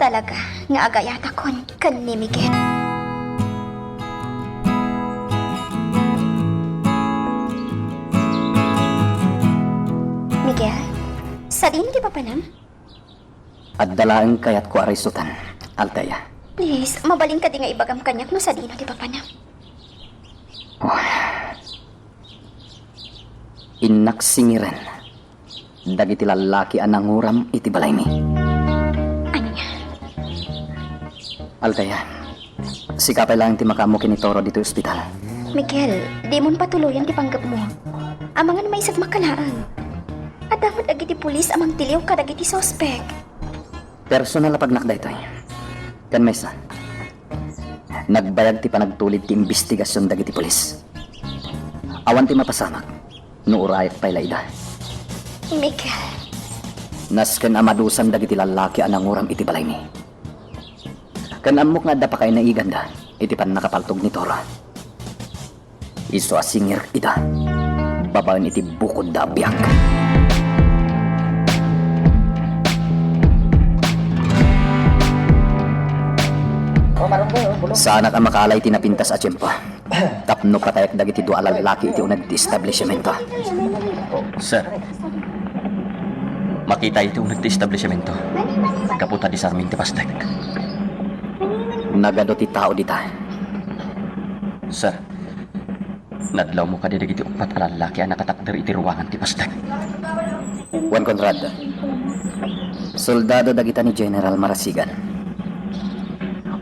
talaga nga agayatakon ken ni Miguel. Miguel, sadino ti papanam? Adda laeng kayatko a raisutan, Althea. Please, mabalin kadi nga ibagam kaniak no sadino ti papanam? Oh. Innak singiren dagiti lallaki a nanguram iti balaymi. Ania? Althea, sika pay laeng ti makaammo ken ni Toro ditoy ospital. Miguel, dimon patuloyan ti panggepmo. Amangan maisekmak ka laeng. Adda met dagiti pulis a mangtiliw kadagiti suspek. Personal a pagnak daytoy. Ken maysa, nagbayag ti panagtulid ti imbestigasion dagiti pulis. Awan ti mapasamak no urayak pay la ida. Miguel. Nasken a madusan dagiti lallaki a nanguram iti balaymi. Ken ammok nga adda pakainaiganda iti pannakapaltog ni Toro. Isu a singir ida babaen iti bukodda a biag. Saanak a makaala iti napintas a tiempo tapno patayak dagiti dua a lallaki iti uneg ti establishmento. Sir, makitayo iti uneg ti establishmento gapu ta disarming ti pastek. Nagadu ti tao dita. Sir, nadlawmo kadi dagiti uppat a lallaki a nakatakder iti ruangan ti pastek? Wen, Conrad, soldado dagita ni General Marasigan.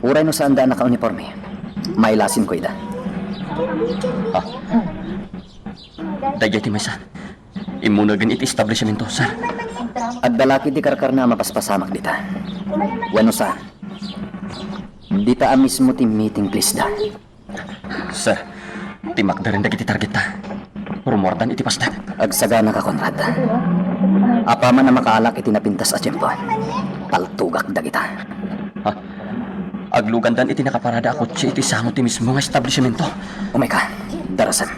Uray no saanda a nakauniporme, mailasinko ida. Ah. Daydiay ti maysa. Immunegen iti establishmento, sir. Adda la ketdi karkarna a mapaspasamak dita. Wenno saan? Dita a mismo ti meeting place da. Sir, timakderen dagiti targetta. Rumuardan iti pastek. Agsaganaka, Conrad. Apaman a makaalak iti napintas a tiempo, paltugak dagita. Ha? Aglugandan iti nakaparada a kotse iti sango ti mismo nga establishmento. Umayka, darasem.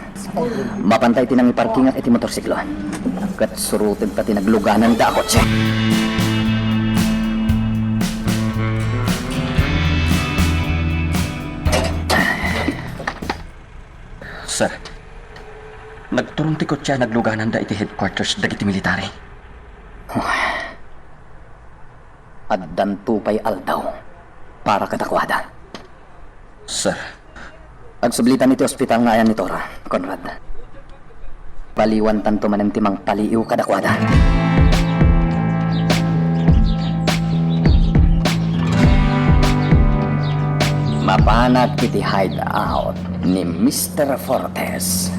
Mapanta iti nangiparkingak iti motorsiklo. Ket surotek ta ti naglugananda a kotse. Sir, nagturong ti kotse a naglugananda iti headquarters dagiti military. Addanto pay aldaw para kadakuada. Sir. Agsublitan iti ospital nga ayan ni Toro, Conrad. Paliwantanto manen ti mangpaliiw kadakuada. Mapanak iti hideout ni Mister Fortes.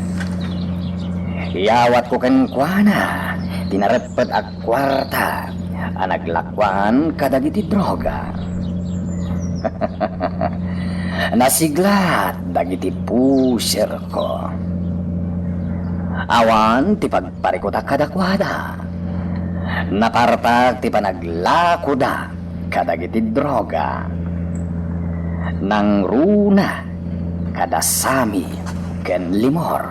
Iyawatko kenkuana ti nareppet a kuarta a naglakuan kadagiti droga. Nasiglat dagiti pusherko. Awan ti pagparikutak kadakuada. Napartak ti panaglakoda kadagiti droga. Nangruna kada Sami ken Limor.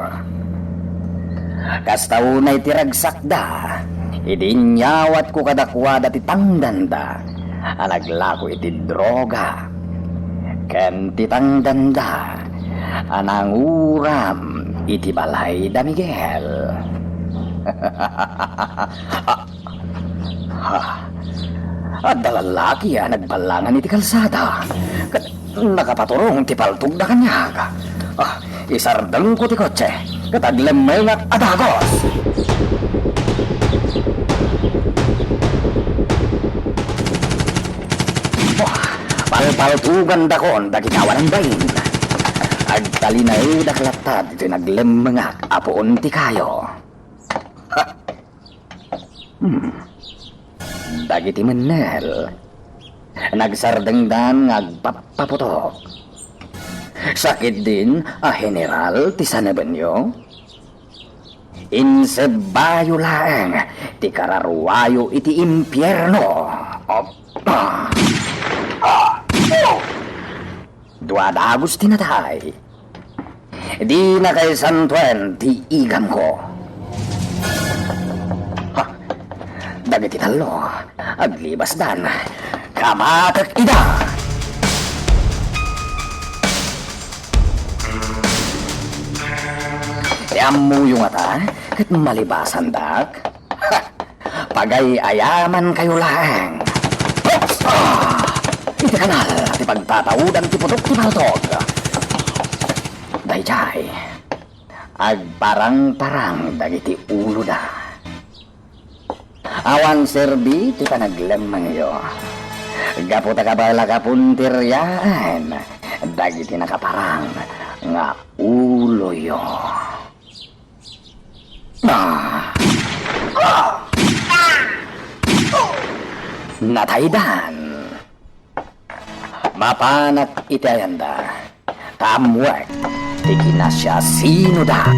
Kasta unay ti ragsakda, idi inyawatko kadakuada ti tangdanda a naglako iti droga, ken ti tangdanda a nanguram iti balay da Miguel. Ha, adda lallaki a nagballangan iti kalsada ket nakapaturong ti paltogda kaniak. Ah, isardengko ti kotse ket aglemmengak a dagos. Wah, palpaltogandakon dagiti awanan bain. Agtalinaedak latta ditoy naglemmengak a puon ti kayo. Hmm. dagiti mennel. Nagsardengdan nga agpappaputok. Sakit din a general ti sanebenyo? Insebbayo laeng ti kararuayo iti impierno. Dua dagus ti natay. Dina kaisantoen ti igamko. Ha! Dagiti tallo, aglibasdan. Kamatek ida! Ti ammoyo ngata, ket malibasandak? Ha! Pagay-ayamankayo laeng. Ah! Iti kanal ti pagtataudan ti putok ti paltog. Daydiay, agparangparang dagiti uloda. Awan serbi ti panaglemmengyo. Gapu ta kabalak a puntiryaen dagiti nakaparang nga uloyo. Ah! Nataydan. Mapanak iti ayanda, ta ammoek ti kinasiasinoda.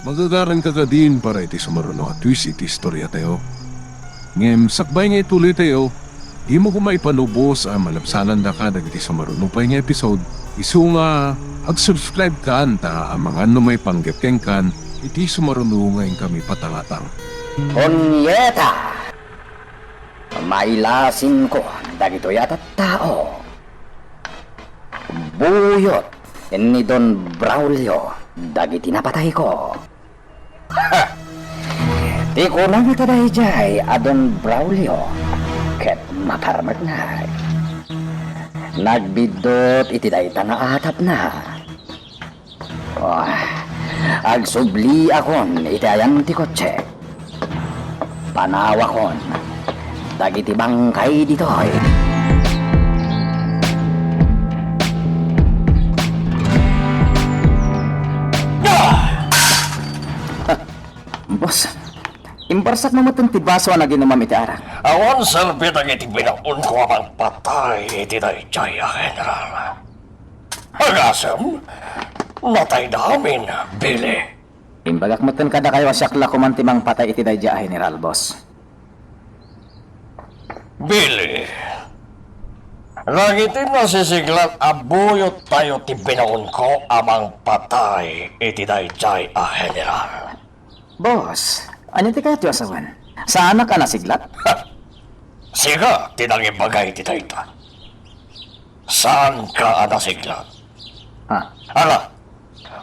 Magagaranka kadin para iti sumaruno a twist iti istoriatayo. Ngem sakbay nga ituloytayo, dimo koma ipanubos a malabsanandaka dagiti sumaruno pay nga episode, isu nga ag-subscribe kan ta amangan no maipanggep kenkan iti sumaruno nga inkami patangatang. Punyeta! Mailasinko dagitoy a tattao. Buyot ni Don Braulio dagiti napatayko. Ha! Ti kunana ta daydiay a Don Braulio ket maparmeknak. Nagbiddut iti dayta nga atapna. Oh, agsubliakon iti ayan ti kotse. Panawakon dagiti bangkay ditoy. Ah! Boss, imbarsak mo metten ti baso a naginumam iti arak. Awan serbi dagiti binaonko a mangpatay iti daydiay a general. Agasem, natayda amin, Billy. Imbagak metten kadakayo a siak la koman ti mangpatay iti daydiay a general, boss. Billy, dagiti nasisiglat a buyottayo ti binaonko a mangpatay iti daydiay a general. Boss, ania ti kayatyo a sawen? Saanak a nasiglat? Sika ti nangibaga iti dayta. Saanka a nasiglat. Ha? Ala,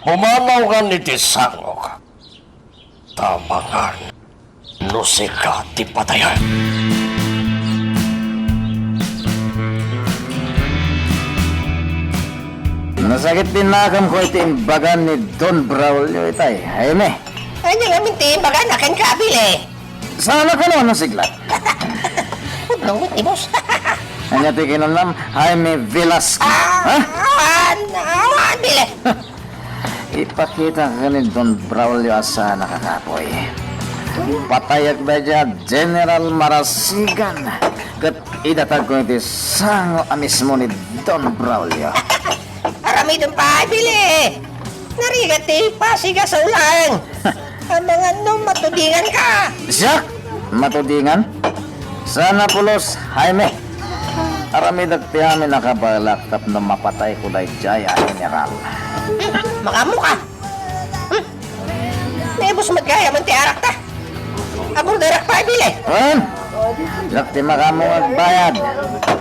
pumanaw ngan iti sangok. Ta amangan no sika ti patayen. Nasakit ti nakamko iti imbagan ni Don Braulio itay, Jaime. Ania ngamin ti imbagana kenka, Billy? Saan a kano a nasiglat? Pudno ti boss. Ania ti kinunam, Jaime Velasco? Ah, ha? Awan, awan, Billy. Ipakita ken ni Don Braulio a saan a kakapoy. Patayek daydiay a General Marasigan ket idatagko iti sango a mismo ni Don Braulio. Aramidem pay, Billy. Narigat ti pasig a saulaeng. Amangan no matudinganka. Siak? Matudingan? Sana pulos, Jaime. Aramidek ti amin a kabalak tapno mapatayko daydiay a general. Makaammoka. Hmm. Naibus met gayam ti arakta. Aborderak pay, Billy. Wen, diak ti makaammo nga agbayad.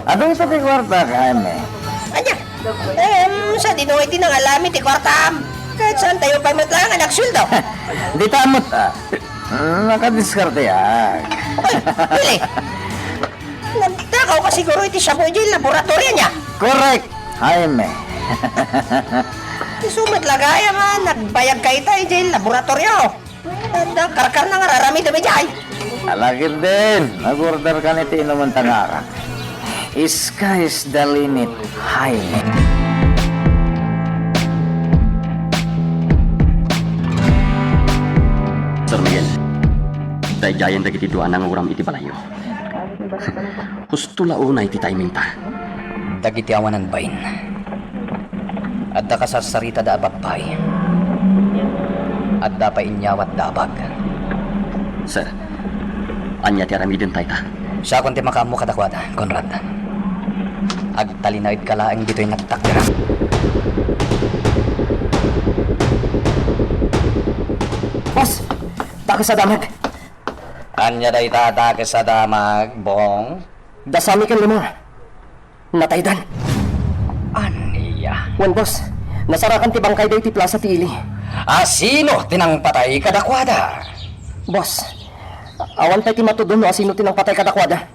Adu ita ti kuarta, Jaime. Ania? Em, sadino iti nangalami ti kuartam? Ket saantayo pay met laeng a nagsueldo. Dita met, ah. Nakadiskarteak. Oy, Billy. Nagtakawka siguro iti shabu idiay laboratorio nia? Correct, Jaime. Isu met la gayam a nagbayagka ita idiay laboratorio. Adda karkarna nga ar-aramidem idiay. Ala ketdin, nag-orderkan iti inumenta nga arak. Sky is the limit, Jaime. Sir Miguel. Daydiayen dagiti dua a nanguram iti balayyo. Husto la unay ti timingta. Dagiti awanan bain. Adda kasarsaritada a babbai. Adda pay inyawatda a bag. Sir, ania ti aramiden tayta? Siakon ti makaammo kadakuada, Conrad. Agtalinaedka laeng ditoy nagtakderan. Boss! Dakes a damag! Ania dayta a dakes a damag, Bong? Da Sammy ken Limor. Nataydan. Ania? Wen, boss. Nasarakan ti bangkayda iti plasa ti ili. Asino ti nangpatay kadakuada? Boss, awan pay ti matudon no asino ti nangpatay kadakuada.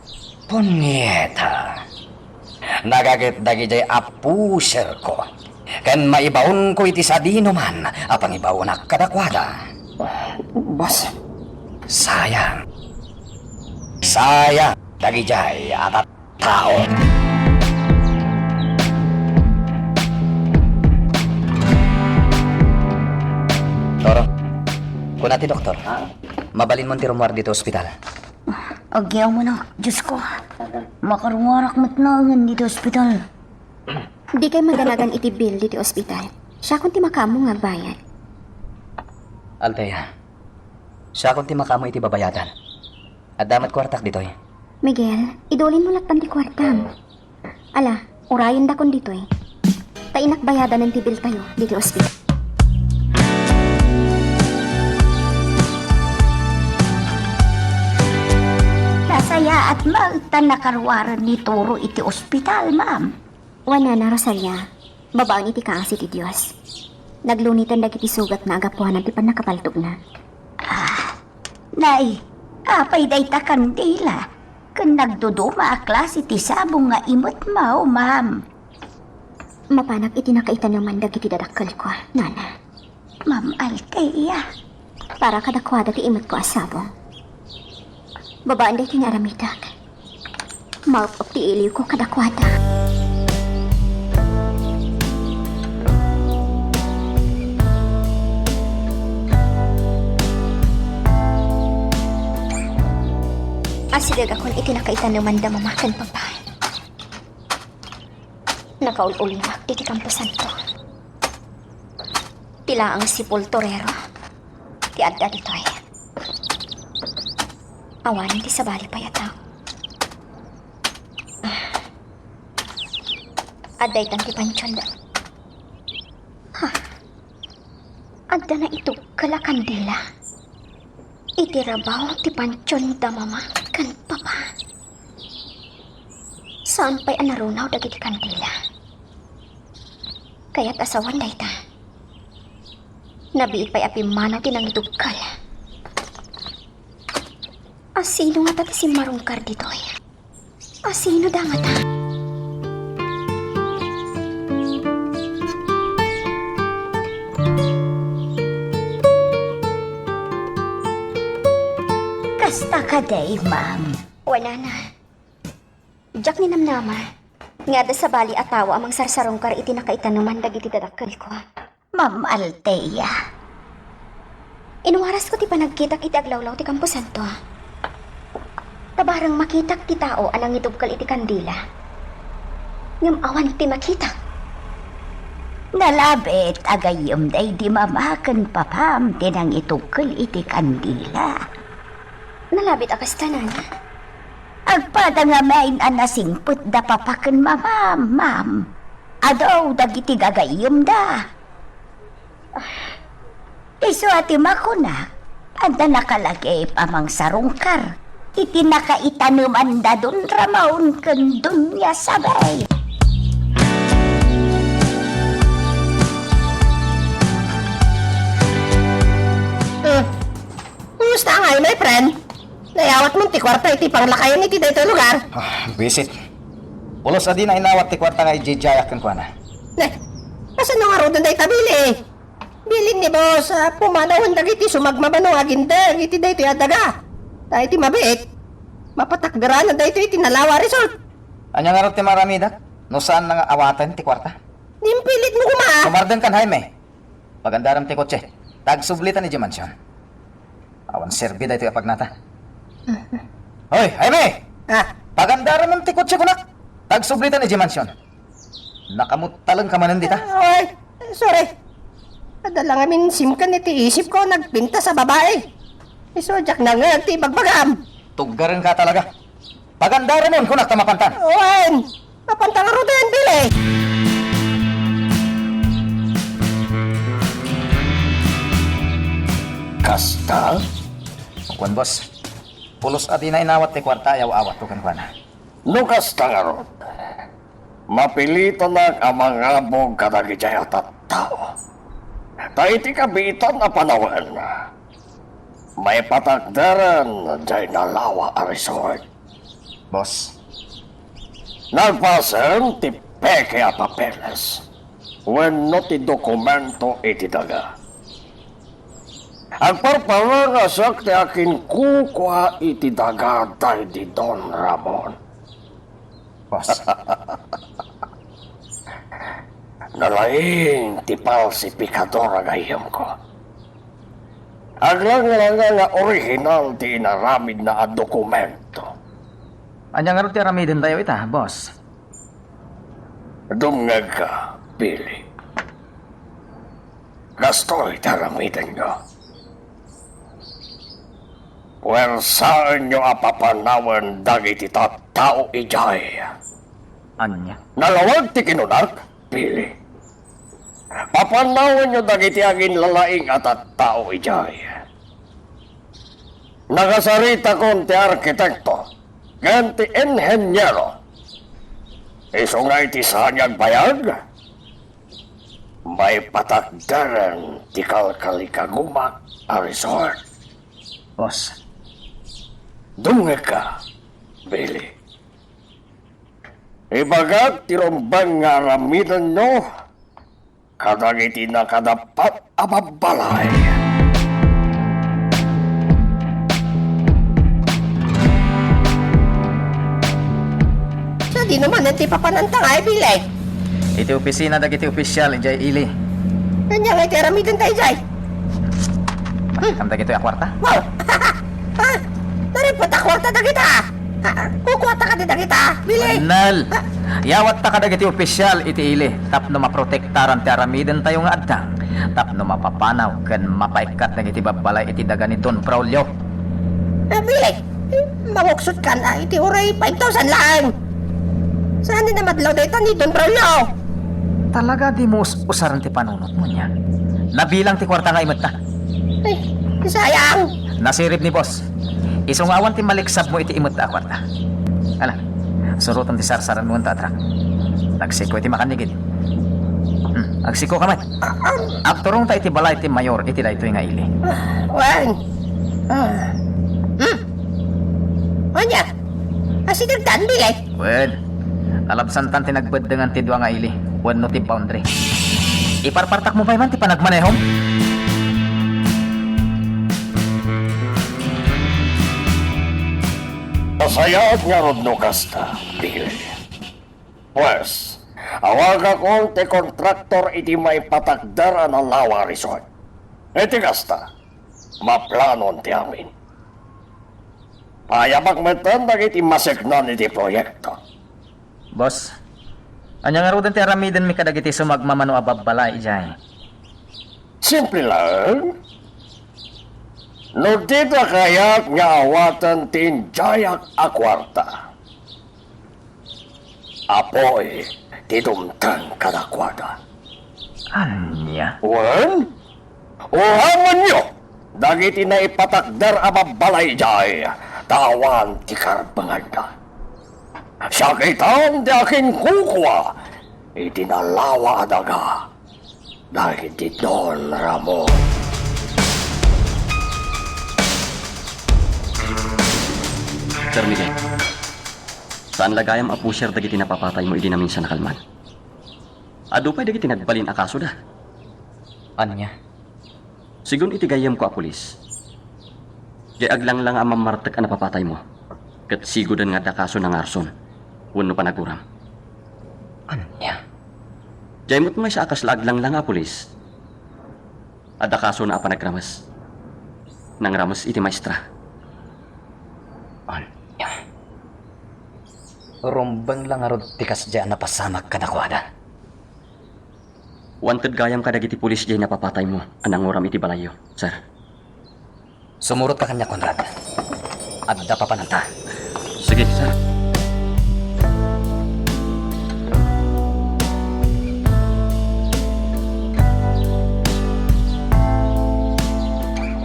Punyeta. Nagaget dagidiay a puserko ken maibaonko iti sadinoman a pangibaonak kadakuada. Boss. Sayang. Sayang dagidiay a tattao. Toro, kuna ti doktor, mabalinmon ti rummuar ditoy ospital. Agyamanak, Diosko. Makaruarak met laengen ditoy ospital. Dikay madanagan iti bill ditoy ospital. Siakon ti makaammo nga agbayad. Althea, siakon ti makaammo iti babayadan. Adda met kuartak ditoy. Miguel, idulinmo lattan ti kuartam. Ala, urayendakon ditoy. Ta innak bayadanen ti biltayo ditoy ospital. Nasayaat met ta nakaruaren ni Toro iti ospital, ma'am. Wen, Nana Rosalia, babaen iti kaasi ti Dios, nagluniten dagiti sugatna a gapuanan ti pannakapaltogna. Ah, nay, apay dayta kandila? Ken nagduduma a klase ti sabong nga imetmaw, ma'am. Mapanak iti nakaitaneman dagiti dadakkelko, Nana. Ma'am Althea. Para kadakuada ti imetko a sabong. Babaen daytoy nga aramidek, maep-ep ti iliwko kadakuada. Asidegakon iti nakaitaneman da mama ken papa. Nakaul-ulimak ditoy kamposanto. Ti laeng sepulturero ti adda ditoy. Awanen ti sabali pay a tao. Adda itan ti pantion da. Ha? Adda naitugkel a kandila iti rabaw ti pantion da mama ken papa. Saan pay a narunaw dagiti kandila. Kayat a sawen dayta. Nabiit pay a pimmanaw ti nangitugkel. Asino ngata ti simmarungkar ditoy? Asino da ngata? Kasta kadi, ma'am? Wen, Nana. Diak ninamnama nga adda sabali a tao a mangsarsarungkar iti nakaitaneman dagiti dadakkelko. Ma'am Althea. Inwarasko ti panagkitak iti aglawlaw ti kamposanto. Tabareng makitak ti tao a nangitugkel iti kandila. Ngem awan ti makitak. Nalabit a gayyem daydi mama ken papam ti nangitugkel iti kandila. Nalabit a kasta, Nana? Agpada ngamin a nasingpet da papa ken mamam, ma'am. Adu dagiti gagayyemda. Isu a ti makuna, adda nakalagip a mangsarungkar iti nakaitanemanda don Ramon ken Doña Sabay. Hmm. Kumusta ngay, my friend? Nayawatmon ti kuarta iti panglakayen iti daytoy lugar? Ah, buisit. Pulos a dina inawat ti kuarta nga idiaydiayak kenkuana. Ne, kasano ngaruden dayta, Billy? Bilin ni boss, ah, pumanawen dagiti sumagmamano nga agindeg iti daytoy a daga. Ta iti mabiit, mapatakderanan daytoy iti nalawa a result. Ania ngarud ti maaramidak no saanna nga awaten ti kuarta? Impilitmo koma. Sumardengkan, Jaime. Pagandarem ti kotse. Ta agsublitan idiay mansion. Awan serbi daytoy a pagnata. Hoy, Jaime! Ah. Pagandaram ti kotse kunak. Tagsublitan idiay mansion. Nakamuttaleng ka manen dita? Ay, sorry. Adda la ngamin simken iti isipko, nagpintas a babai. Isu a diak nangngeg ti ibagbagam. Tuggarem ka talaga. Pagandaramon kunak ta mapantan. Wen, mapantan ngaruden, Billy. Kasta? Kuan, boss. Pulos a dina inawat ti kuarta, ayaw-awatko kenkuana. No kasta ngarud, mapilitanak a mangabog kadagiti a tattao. Ta iti kabiitan a panawen, maipatakderen diay nalawa a resort. Boss. Nagpasen ti peke a papeles wenno ti dokumento iti daga. Agparparang a siak ti akinkukua iti daga daydi Don Ramon. Boss. Nalaing ti falsifikador a gayyemko. Aglanglanga nga orihinal ti inaramidna a dokumento. Ania ngarud ti aramidentayo ita, boss? Dumngegka, Billy. Kastoy ti aramidenyo. Puersaenyo a papanawen dagiti tattao idiay. Ania? Nalawag ti kinunak, Billy. Papanawenyo dagiti aginlalaing a tattao idiay. Nakasaritakon ti arkitekto ken ti inheniero. Isu nga iti saan nga agbayag, maipatakderen ti kalkalikagumak a resort. Boss. Dumngegka, Billy. Ibagak ti rumbeng nga aramidenyo kadagiti nakadapat a babbalay. Sadino manen ti papananta nga, Billy? Iti opisina dagiti ofisial idiay ili. Ania nga iti aramidenta idiay? Kam dagitoy a kuarta? Wow! Ah, naripot a kuarta dagita! Ah, kukuata kadi dagita, Billy! Nal! Ah. Yawatta kadagiti ofisial iti ili tapno maprotektaran ti aramidentayo nga adda, tapno mapapanaw ken mapaikkat dagiti babbalay iti daga ni Don Braulio. Ah, Billy, eh, manguksot kan, ah, iti uray five thousand laeng. Saan ni namadlaw dayta ni Don Braulio? Talaga dimo us-usaren ti panunotmo nia. Nabilang ti kuarta nga imetta. Ay, sayang! Nasirib ni boss. Isu nga awan ti maliksabmo iti imetta a kuarta. Ala, surotem ti sarsarenmo ta a truck. Agsiko iti makannigid. Hmm, agsiko ka met. Agturongta iti balay ti mayor iti daytoy nga ili. Wen. Ah. Hmm. Ania? Asidegtan, Billy? Wen. Nalabsantan ti nagbeddengan ti dua nga ili wenno ti boundary. Iparpartakmo pay man ti panagmanehom? Nasayaat ngarud no kasta, Billy. Pues, awagakon ti kontraktor iti maipatakder a nalawa a resort. Iti kasta, maplanon ti amin. Paayabak metten dagiti maseknan iti proyekto. Boss, ania ngaruden ti aramidenmi kadagiti sumagmamano a babbalay idiay? Simple laeng. No dida kayat nga awaten ti indiayak a kuarta, apuy ti dumteng kadakuada. Ania? Wen, uramenyo dagiti naipatakder a babbalay idiay ta awan ti karbenganda. Siak itan ti akinkukua iti nalawa a daga dagiti Don Ramon. Sir Miguel, saan la gayam a pusher dagiti napapataymo idi naminsan a kalman? Adu pay dagiti nagbalin a kasoda. Ania? Sigun iti gayyemko a pulis, diay aglanglanga a mammartek a napapataymo, ket sigudan nga adda kasona nga arson wenno panaguram. Ania? Diay met maysa a kasla aglanglanga a pulis, adda kasona a panagrames. Nangrames iti maestra. Ania? Rumbeng la ngarud ti kasdiay a napasamak kadakuada. Wanted gayam kadagiti pulis diay napapataymo a nanguram iti balayyo, sir. Sumurotka kaniak, Conrad. Adda papananta. Sige, sir.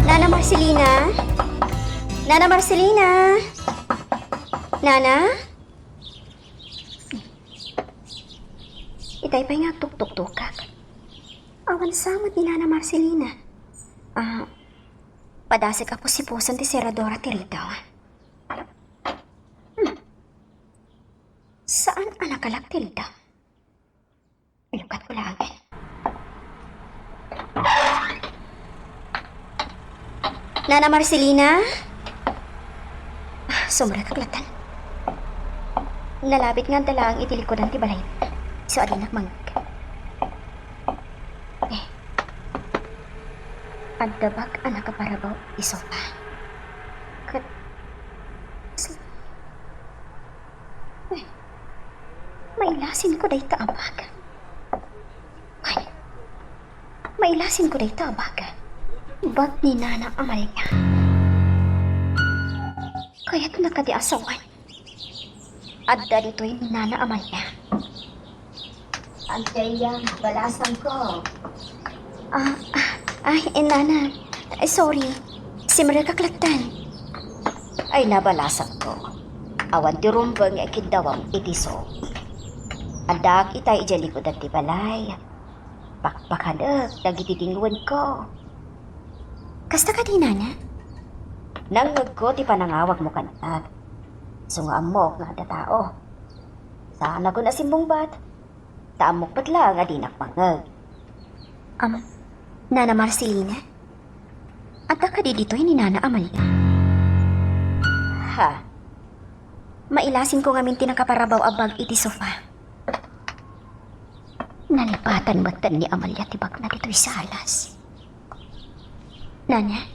Nana Marcelina? Nana Marcelina? Nana? Itay pay nga agtuktuktokak. Awan sa met ni Nana Marcelina. Ah, padasek a pusipuson ti seradora ti ridaw. Hmm. Saan a nakalak ti ridaw? Ilukatko laeng. Nana Marcelina? Ah, sumrekak latta. Nalabit nga adda laeng iti likudan ti balay. Isu a dinak mangngeg. Eh. Adda bag a nakaparabaw iti sofa. Ket, eh, mailasinko dayta a bag. Ay, mailasinko dayta a bag. Bag ni Nana Amalia. Kayatna kadi a sawen? Adda ditoy ni Nana Amalia. Agdayam, balasangko. Ah, ah, ay, eh, Nana. Ay, sorry. Simrekak latta. Ay, nabalasangko. Awan ti rumbeng nga ikiddawam iti isu. Addaak itay idiay likudan ti balay. Pakpakanek dagiti dingwenko. Kasta kadi, Nana? Nangngegko ti panangawagmo kaniak. Isu nga ammok nga adda tao. Saanakon a simmungbat. Ta ammok met laeng a dinak mangngeg. Am, Nana Marcelina? Adda kadi ditoy ni Nana Amalia? Ha? Mailasinko ngamin ti nakaparabaw a bag iti sofa. Nalipatan metten ni Amalia ti bagna ditoy salas. Nana,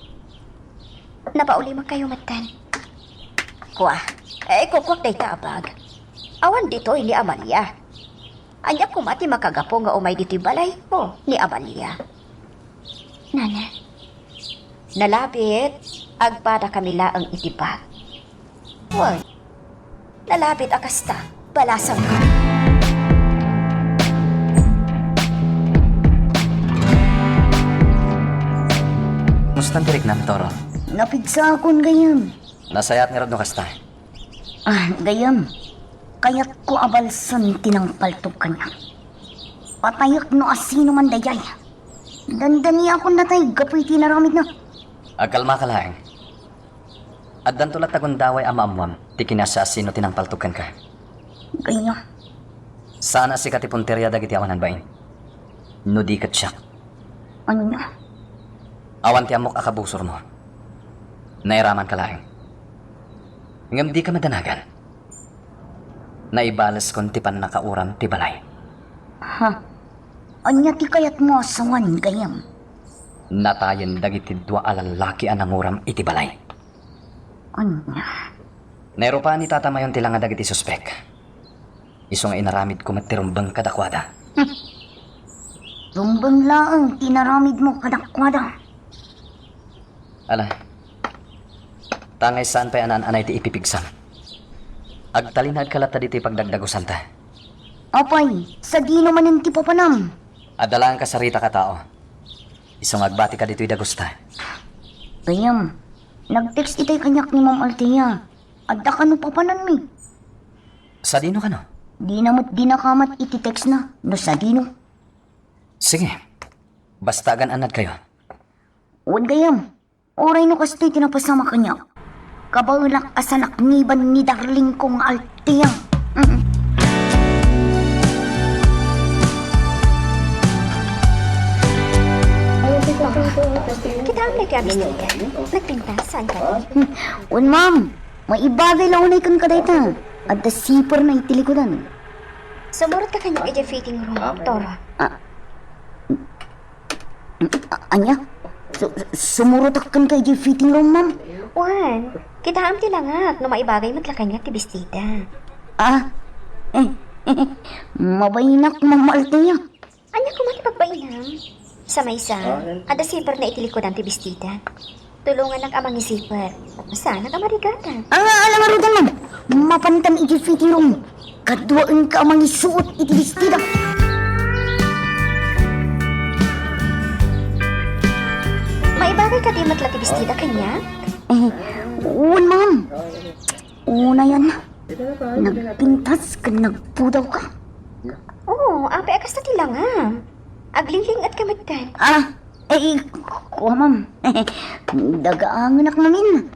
napaulimek kayo metten. Kua, eh, kukuak dayta a bag. Awan ditoy ni Amalia. Ania koma ti makagapu nga umay ditoy balayko ni Amalia? Nana. Nalabit, agpadakami laeng iti bag. Wen, nalabit a kasta, balasangko. Kumusta ti riknam, Toro? Napigsaakon gayam. Nasayaat ngarud no kasta. Ah, gayam. Kayatko a balsen ti nangpaltog kaniak. Patayek no asino man dayay. Dandaniakon natay gapu iti inaramidna. Agkalmaka laeng. Addanto latta gundaway a maammuam ti kinasasino ti nangpaltog kenka. Gayam. Saan a sika ti punteria dagiti awanan bain. No di ket siak. Ania? Awan ti ammok a kabusormo. Nairamanka laeng. Ngem dika madanagan. Naibaleskon ti pannakauram ti balay. Ha? Ania ti kayatmo a sawen gayam? Natayen dagiti dua a lallaki a nanguram iti balay. Ania? Nairupa ni Tata Mayon ti langa dagiti suspek. Isu nga inaramidko met ti rumbeng kadakuada. Hmm. Rumbeng laeng ti inaramidmo kadakuada. Ala. Tangay saan pay a naan-anay ti ipipigsam. Agtalinaedka latta ditoy pagdagdagusanta. Apay, sadino manen ti papanam? Adda laeng kasaritak a tao. Isu nga agbatika ditoy dagusta. Gayam, nag-text itay kaniak ni Ma'am Althea. Adda kano papananmi? Sadino kano? Dina met dinakamat iti text na, no sadino. Sige. Basta agan-annadkayo. Wen gayam, uray no kastoy ti napasamak kaniak. Kabaelak a sanakniban ni darlingko nga Althea. Mm. Kita ang nagkabis dito. Nagpintas, saan ka? Hmm. Wen, ma'am. Maibagay la unay kenka dayta. Adda siperna iti likudan. Sumurot ka kaniak idiay fitting room, Toro. Ah. A-, ania? Su-, sumurotak kenka idiay fitting room, ma'am. Wen, kitaem ti langak no maibagay met la kaniak ti bestida. Ah? Mabainak, Ma'am Althea. Ania koma ti pagbainam? Sa maysa, adda zipperna iti likudan ti bestida. Tulongannak a mangizipper. Saanak a marigatan. Ah, ala ngaruden, ma'am. Mapantan iti fitting room. Kaduaenka a mangisuot iti bestida. Maibagay kadi met la ti bestida kaniak? Eh, wen, ma'am. Unayen, nagpintas ken nagpudawka. Oo, apay a kasta ti langam. Aglingling-etka metten. Ah, eh, kua, ma'am. Dagaangenak ngamin.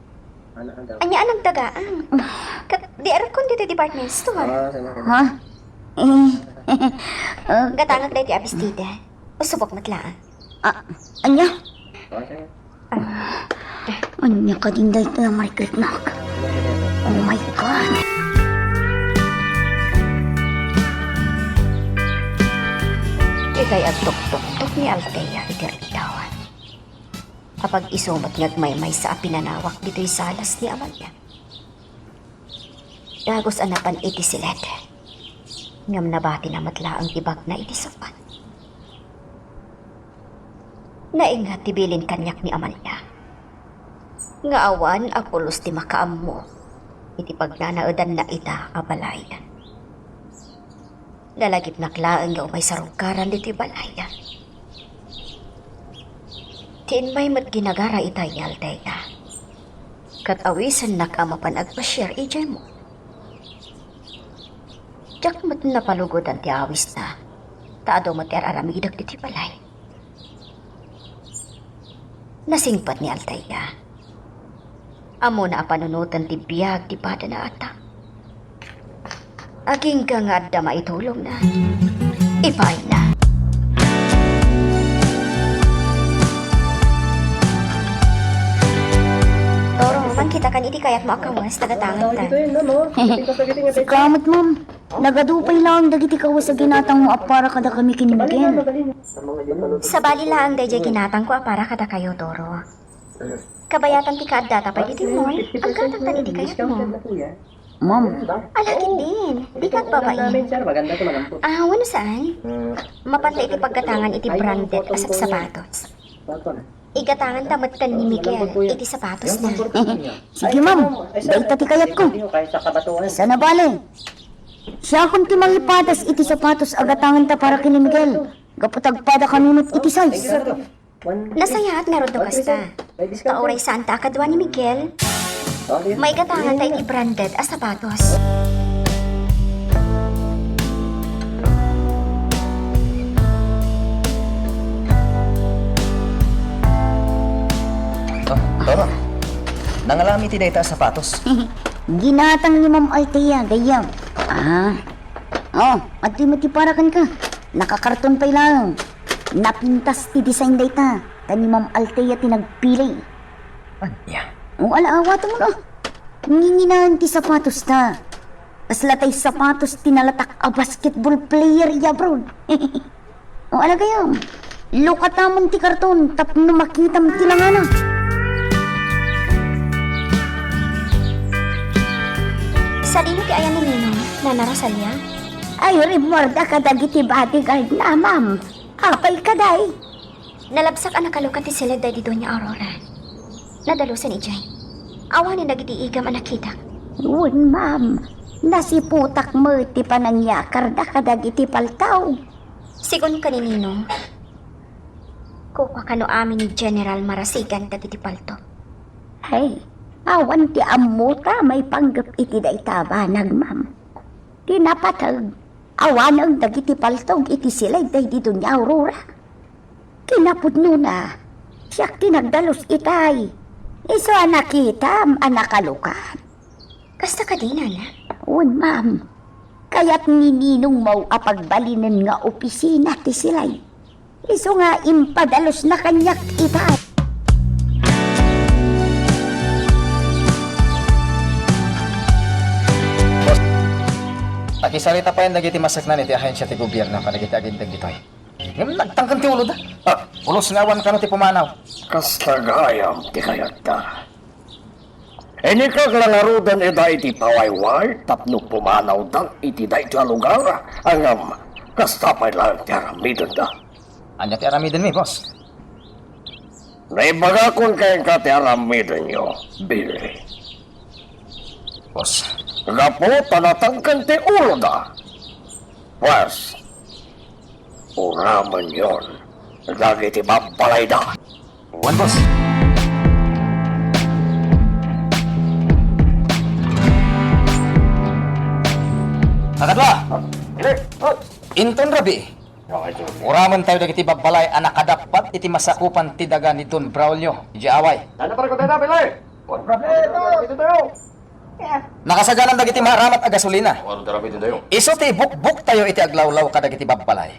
Ania a nagdagaang? Ket di arukkon ditoy department store. Ha? Eh, ah, gatangek daytoy a bestida. Usubok met laeng. Ah, ania? Ania kadin daytoy a marikliknak? Oh my God! Itay agtuktuktok ni Althea iti riddawan. Apag-isu met nga agmaymaysa a pinanawak ditoy salas ni Amalia. Dagus a napan iti siled, ngem nabatina met laeng ti bagna iti sapat. Naingat ti bilin kaniak ni Amalia nga awan a pulos ti makaammo iti pagnanaedanna ita a balay. Nalagipnak laeng nga umay sarungkaran ditoy balay. Ti immay met ginagara itay ni Althea. Ket awisennak a mapan agpasiar idiay mall. Diak met napalugodan ti awisna, ta adu met ti ar-aramidek ditoy balay. Nasingpet ni Althea. Ammona a panunoten ti biag ti padana a tao. Agingga nga adda maitulongna, ipaayna. Toro, mangkitakan iti kayatmo a kawes, tagatanganta. Sika met, ma'am. Nagadu pay laeng dagiti kawes a ginatangmo a para kadakami ken ni Miguel. Sabali laeng daydiay ginatangko a para kadakayo, Toro. Kabayatan ti kaaddata pay ditoy mall, aggatangtan iti kayatmo. Ma'am. Ala ketdin, dika agbabain. Ah, wenno saan? Mapanta iti paggatangan iti branded a sapsapatos. Igatanganta metten ni Miguel iti sapatosna. Sige, ma'am. Dayta ti kayatko. Sana bale. Siakon ti mangipadas iti sapatos a gatanganta para ken ni Miguel. Gapu ta agpadakami met iti size. Nasayaat ngarud no kasta. Ta uray saanta a kadua ni Miguel, maigatanganta iti branded a sapatos. Oh, Toro. Nangalami ti dayta a sapatos. Ginatang ni Ma'am Althea, gayyem. Ah. Oh, adtoy met ti para kenka. Nakakarton pay laeng. Napintas ti design dayta, ta ni Ma'am Althea ti nagpili. Ania? O, ala, awatenmo no. Nginginaen ti sapatos ta. Kasla tay sapatos ti nalatak a basketball player idiay abroad. O, ala gayam. Lukatamon ti karton tapno makitam ti langana. Sadino ti ayan ni Ninong, Nana Rosalia? Ay, rimmuarda kadagiti bodyguard na, ma'am. Apay kadi? Nalabsak a nakalukat ti siled daydi Doña Aurora. Nadalusan idiay. Awanen dagiti igam a nakitak. Wen, ma'am. Nasiputak met ti panangiyakarda kadagiti palto. Sigun ken ni Ninong, kukua kano amin ni General Marasigan dagiti palto. Ay, awan ti ammota maipanggep iti dayta a banag, ma'am. Ti napateg, awanen dagiti paltog iti siled daydi Doña Aurora. Kinapudnona, siak ti nagdalus itay. Isu a nakitam a nakalukat. Kasta kadi, Nana? Wen, ma'am. Kayat ni Ninongmo a pagbalinen nga opisina ti siled. Isu nga impadalusna kaniak itay. Akisarita payen dagiti maseknan iti ahensia ti gobierno kadagiti aginteg ditoy. Ngem nagtangken ti uloda. Ah. Pulos nga awan kano ti pumanaw. Kasta gayam ti kayatda. Inikak la ngaruden ida iti pawayway tapno pumanawda iti daytoy a lugar, ngem kasta pay laeng ti aramidenda. Ania ti aramidenmi, boss? Naibagakon kenka ti aramidenyo, Billy. Boss. Gapu ta natangken ti uloda. Pues, uramenyon dagiti babbalayda. Wen, boss. Kakadwa! Inton rabii, uramentayo dagiti babbalay a nakadappat iti masakupan ti daga ni Don Braulio idiay away. Nakasaganan dagiti maaramat a gasolina. Isu ti ibukbuktayo iti aglawlaw kadagiti babbalay.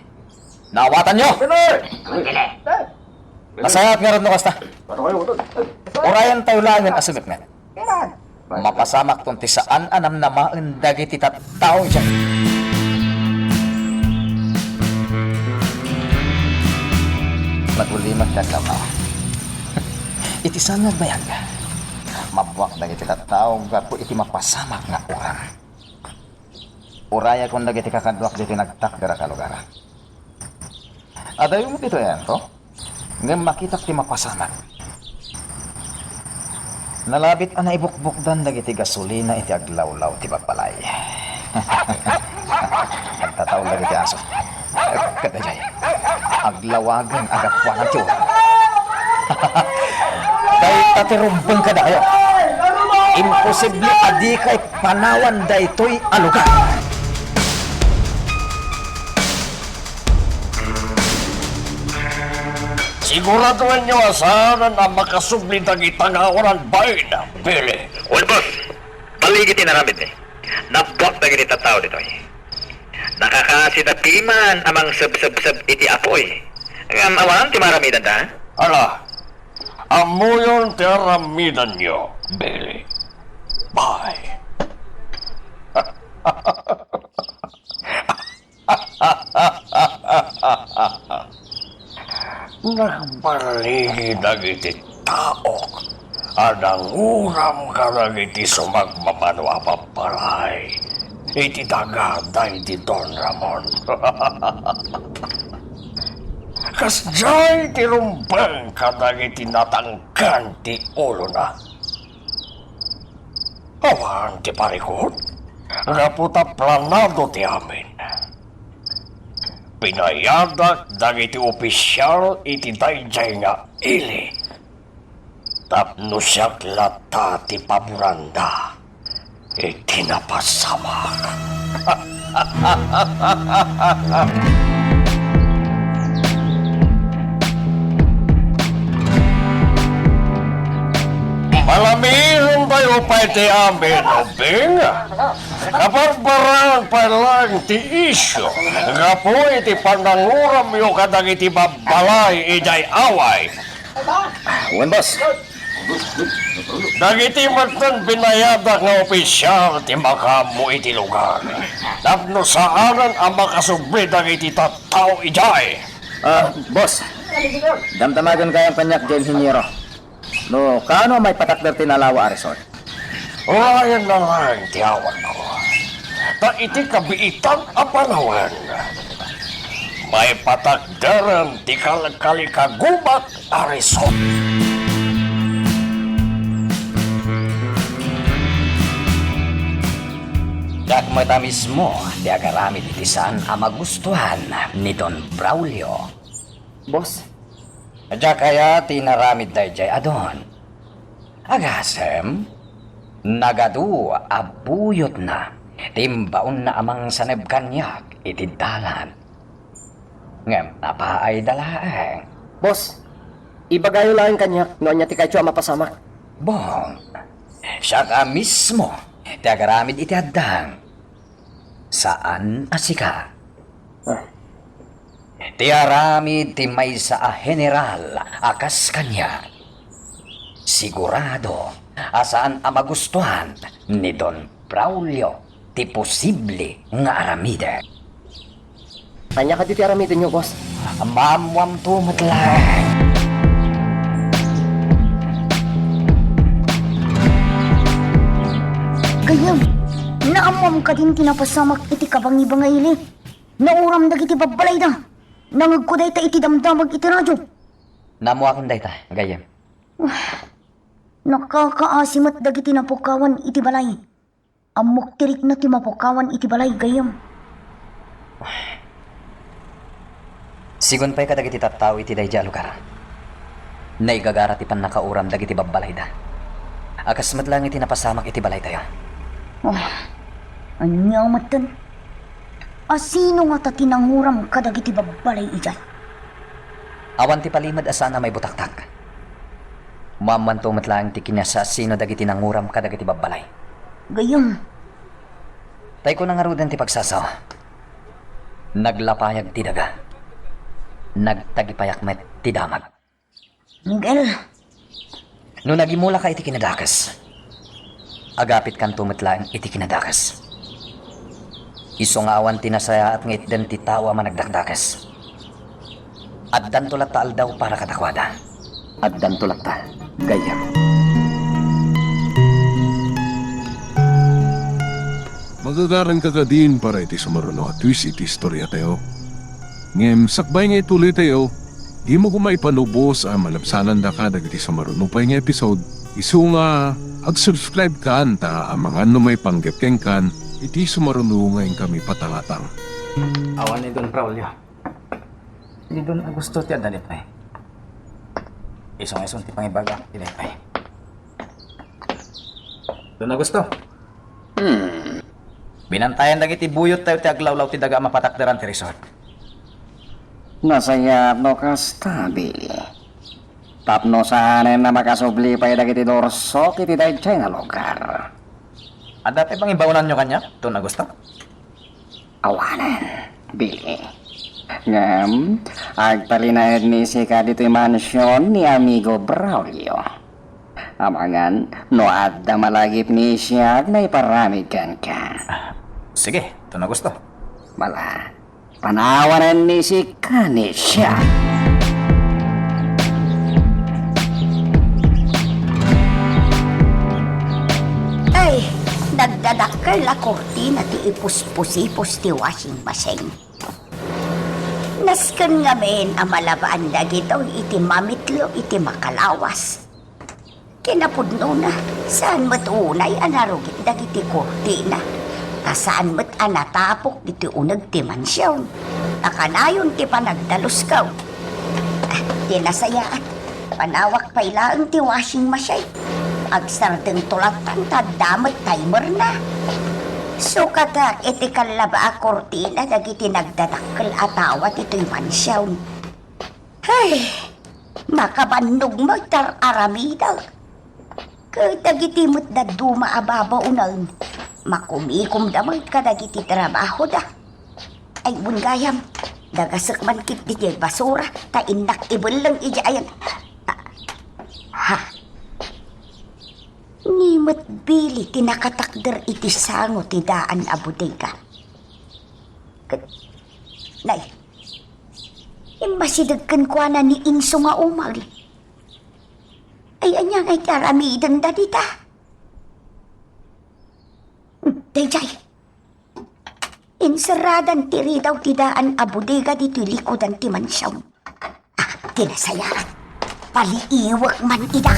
Naawatanyo? Nasayaat ngarud no kasta. Urayentayo laengen a sumipnget. Mapasamakton ti saan a namnamaen dagiti tattao idiay. Nagullimek ti aglaw. Iti saan nga agbayag, mabbuak dagiti tattao gapu iti mapasamak nga uram. Urayakon dagiti kakaduak ditoy nagtakder a kalugaran. Adayo met ditoy, ayanto? Ngem makitak ti mapasamak. Nalabit a naibukbukdan dagiti gasolina iti aglawlaw ti babbalay. Agtataul dagiti aso. Kadaydiay, aglawagen a gapuanan ti uram. Dayta ti rumbeng kadayo. Imposible a dikay panawan daytoy a lugar. Siguradoenyo a saanen a makasubli dagita nga awanan bain, Billy. Wen, boss. Balligi ti inaramidmi. Nabbuak dagiti tattao ditoy. Nakakaasida piman a mangsebsebseb iti apuy. Ngem awan ti maaramidenda. Ala, ammoyon ti aramidenyo, Billy. Bye. Nagballigi dagiti taok a nanguram kadagiti sumagmamano a babbalay iti daga daydi Don Ramon. Kasdiay ti rumbeng kadagiti natangken ti ulona. Awan ti parikut, gapu ta planado ti amin. Pinayadak dagiti opisial iti daydiay nga ili tapno siak latta ti paboranda iti napasamak. Malamiren tayo pay ti amin, Obing. Kabarbaraan pay laeng ti isyu gapu iti pananguramyo kadagiti babbalay idiay away. Wen, boss. Dagiti metten pinayadak nga opisial ti makaammo iti lugar tapno saanen a makasubli dagiti tattao idiay. Ah, boss. Damdamagen kayam kaniak diay inhiniero. No, kaano a maipatakder ti nalawa a resort? Urayenna laeng ti awanko. Ta iti kabiitan a panawen, maipatakderem ti kalkalikagubak a resort. Diak met a mismo ti agaramid iti saan a magustuhan ni Don Braulio. Boss. Diak aya ti inaramid daydiay a Don. Agasem, nagadu a buyotna ti imbaonna a mangsaneb kaniak iti dalan. Ngem napaayda laeng. Boss, ibagayo laeng kaniak no ania ti kayatyo a mapasamak. Bong, siak a mismo ti agaramid iti addang. Saan a sika. Ah. Ti aramid ti maysa a general a kas kaniak. Sigurado a saan a magustuhan ni Don Braulio ti posible nga aramidek. Ania kadi ti aramidenyo, boss? Maammoamto met laeng. Gayyem, naammoam kadin ti napasamak iti kabangibangay ili? Nauram dagiti babbalayda. Nangegko dayta iti damdamag iti radio. Naammoakon dayta, gayyem. Nakakaasi met dagiti napukawan iti balay. Ammok ti rikna ti mapukawan iti balay, gayyem. Sigun pay kadagiti tattao iti daydiay a lugar, naigagara ti pannakauram dagiti babbalayda a kas met laeng iti napasamak iti balaytayo. Oh, ania metten? A sino ngata ti nanguram kadagiti babbalay idiay? Awan ti palimed a saan a maibutaktak. Maammoanto met laeng ti kinasasino dagiti nanguram kadagiti babbalay. Gayyem. Tay kuna ngaruden ti pagsasao. Naglapayag ti daga. Nagtagipayak met ti damag. Miguel. No nagimulaka iti kinadakes, agapitkanto met laeng iti kinadakes. Isu nga awan ti nasayaat nga itden ti tao a managdakdakes. Addanto latta aldaw para kadakuada. Addanto latta, gayyem. Magagaranka kadin para iti sumaruno a twist iti istoriatayo. Ngem sakbay nga ituloytayo, dimo koma ipanubos a malabsanandaka dagiti sumaruno pay nga episode. Isu nga ag-subscribe kan ta amangan no maipanggep kenkan iti sumaruno nga inkami patangatang. Awan ni Don Braulio. Ni Don Augusto ti adda ditoy. Isu nga isu ti pangibaga ti daytoy. Don Augusto. Hmm. Binantayan dagiti buyottayo ti aglawlaw ti daga a mapatakderan ti resort. Nasayaat no kasta, Billy. Tapno saanen a makasubli pay dagiti dursok iti daydiay nga lugar. Adda pay pangibaonanyo kaniak, Don Augusto? Awanen, Billy. Ngem, agtalinaed ni sika ditoy mansion ni Amigo Braulio. Amangan no adda malagip ni siak maiparamid kenka. Sige, Don Augusto. Bala, panawanen ni sika ni siak. Ay, nagdadakkel a kurtina ti ipuspusipos ti washing machine. Nasken ngamin a malabaan dagitoy iti mamitlo iti makalawas. Kinapudnona, saan met unay a narugit dagiti kurtina, ta saan met a natapok iti uneg ti mansion. Ta kanayon ti panagdaluskew. Ah, ti nasayaat, panawak pay laeng ti washing machine. Agsardengto lattan ta adda met timerna. Sukatak iti kallaba a kurtina dagiti nagdadakkel a tao ditoy mansion. Hay, makabannog met ti ar-aramidek. Ket dagiti met dadduma a babaonen, makumikomda met kadagiti trabahoda. Ay, wen gayam, dagasek man ketdi diay basura, ta innak ibelleng idiay. Ha? Ni met Billy ti nakatakder iti sango ti daan a bodega. Ket, nay, immasideg kenkuana ni Inso nga umag. Ay, ania ngay ti aramidenda dita? Daydiay, inserradan ti ridaw ti daan a bodega ditoy likudan ti mansion. Ah, ti nasayaat, paliiwek man ida.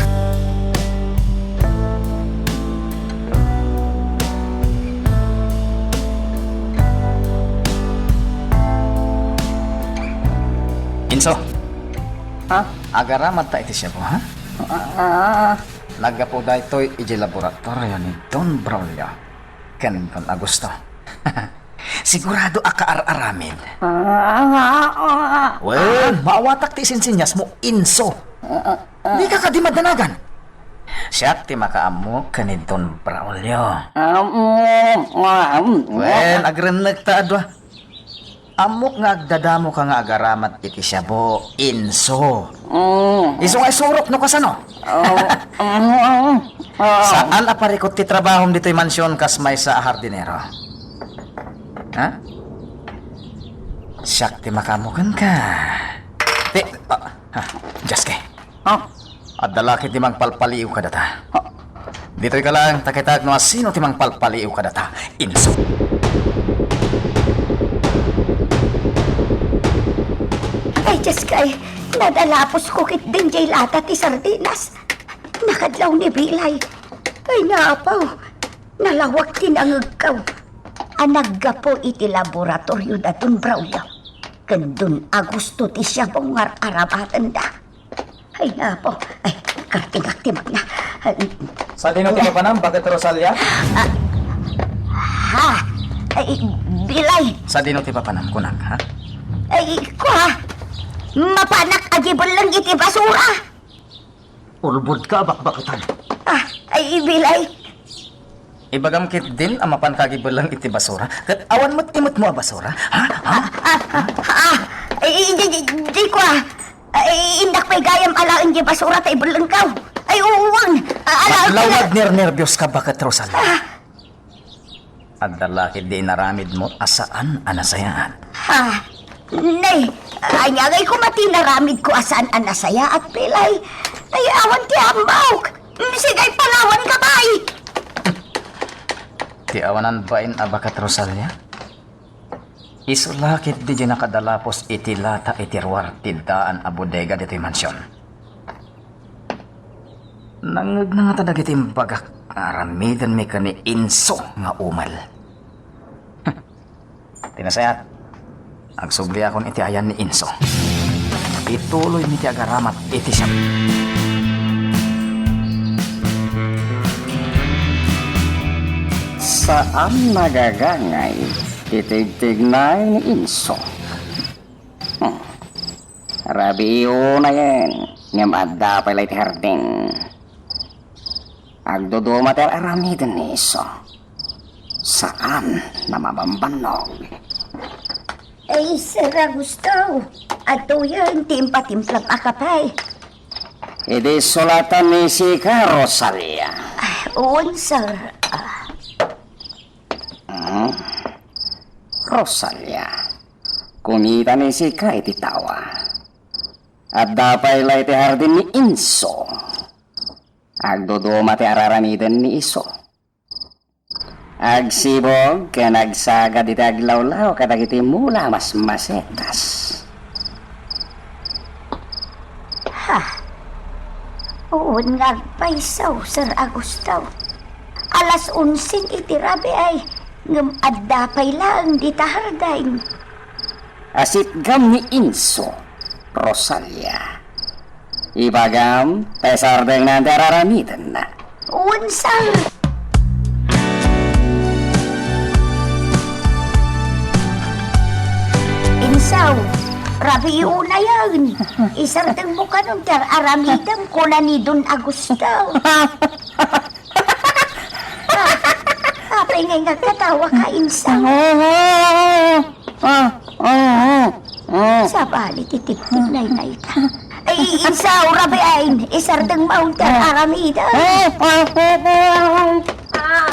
Inso. Ha? Agaramadta iti siapo, ha? Ah, ah. Naggapu daytoy iti laboratorio ni Don Braulio ken Don Augusto. Sigurado a kaar-aramid. Ah, ah, ah. Wen, maawatak ti isinsinyasmo, Inso. Ah, ah, ah. Dika kadi madanagan. Siak ti makaammo ken ni Don Braulio. Ah, mm, ah, mm. Wen, agrennekta a dua. Ammok nga agdadamoka nga agaramad iti siapo, Inso. Mm. Isu nga isurok no kasano? Oh, mm, mm, mm. Saan a parikut ti trabahom ditoy mansion kas maysa a hardinero? Ha? Siak ti makaammo kenka. Ti, ah, ah, Jaske. Ha? Adda la ketdi mangpalpaliiw kadata. Ha? Ditoyka laeng, ta kitak no asino ti mangpalpaliiw kadata. Inso. Ay, Diyos ko, ay, nadalaposko ketdin jay lata ti sardinas. Nakadlaw ni Bilay. Ay, naapaw. Nalawag ti nangegko a naggapu iti laboratorio da Don Braulio ken Don Augusto ti siabong nga ar-arabatenda. Ay, napo. Ay, kartingak ti magna. Ay, Sadino ti papanam, Baket Rosalia? Ha? Ay, Bilay. Sadino ti papanam, kunak, ha? Ay, kua. Mapanak a gibelleng iti basura. Ulbodka a bakbaketan. Ah, ay, Bilay. Ibagam ketdin a mapanka a gibelleng iti basura, ket awan met imutmo a basura? Ha? Ha? Ah, ah, ah, ay, di, di, di ko, ah. Ay, indak pay gayam alaen di basura ta ibellengko. Ay, uwan. Ah, alaen Madlaw ko na. Nagnernerbioska, Baket Rosalia. Ah. Adda la ketdi inaramidmo a saan a nasayaat. Ha? Nay, ania ngay koma ti inaramidko a saan a nasayaat, Bilay? Ay, awan ti ammok. Sige, palawanka pay. Ti awanan bain a Baket Rosalia? Isu la ketdi diay nakadalapos iti lata iti ruar ti daan a bodega ditoy mansion. Nangngegna ngata dagiti imbagak nga aramidenmi ken ni Inso nga umel. Ti nasayaat, agsubliakon iti ayan ni Inso. Ituloymi ti agaramat iti siak. Saan nagagangay ti tigtignay ni Inso. Hmm. Rabii unayen, ngem adda pay la iti hardin. Agduduma ti ar-aramiden ni Inso. Saan a mabambannog. Ay, Sir Augusto, adtoyen ti impatimplam a kape. Idi sulatan ni sika, Rosalia. Ah, wen, sir. Ah. Hmm? Rosalia, kumita ni sika iti tawa. Adda pay la iti hardin ni Inso. Agduduma ti ar-aramiden ni Inso. Agsibog ken agsagad iti aglawlaw kadagiti mula a masmasetas. Ha? Wen nga agpayso, Sir Augusto. Alas onse iti rabii, ngem adda pay laeng dita hardin. Asitgam ni Inso, Rosalia. Ibagam, ta isardengnan ti ar-aramidenna. Wen, sir. Inso, rabii unayen. Isardengmo kanon ti ar-aramidem, kuna ni Don Augusto. Ah, apay ngay nga agkatawa ka, Inso? Ah, ah, ah, ah. Sabali ti tigtignay na ita. Ay, Inso, rabiin, isardengmo ti ar-aramidem. Ah, ah, ah, ah. Ah.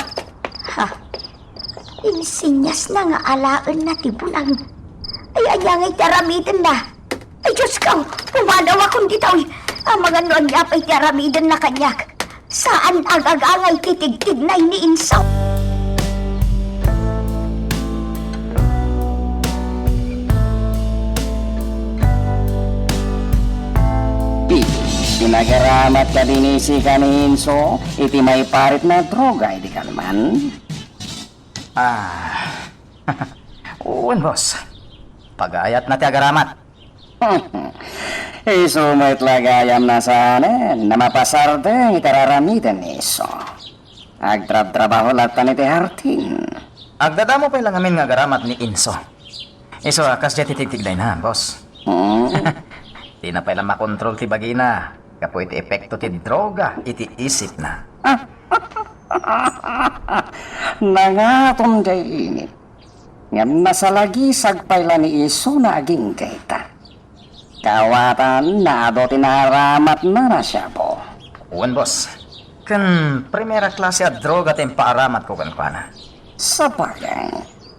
Ha? Insinyasna nga alaenna ti bunang. Ay, ania ngay ti aramidenna? Ay, Diyos ko, pumanawakon ditoy. Amangan no ania pay ti aramidenna kaniak. Saan a agagangay ti tigtignay ni Inso. Di, pinagaramat kadi ni sika ni Inso iti maiparitna a droga idi kalman? Ah. Wen, boss. Pagayatna ti agaramat. Isu met la gayam nasanen a mapasardeng iti ar-aramiden ni Inso. Agtrabtrabaho latta iti hardin. Agdadamo pay la ngamin nga agaramat ni Inso. Isu a kasdiay ti tigtignayna, boss. Hmm. Dina pay la makontrol ti bagina gapu iti epekto ti droga iti isipna. Nangaton diay init. Ngem nasalagisag pay la ni Inso nga agingga ita. Kaawatan, naadu ti naaramatna a siapo. Wen, boss. Ken primera klase a droga ti impaaramatko kenkuana. Sabagay,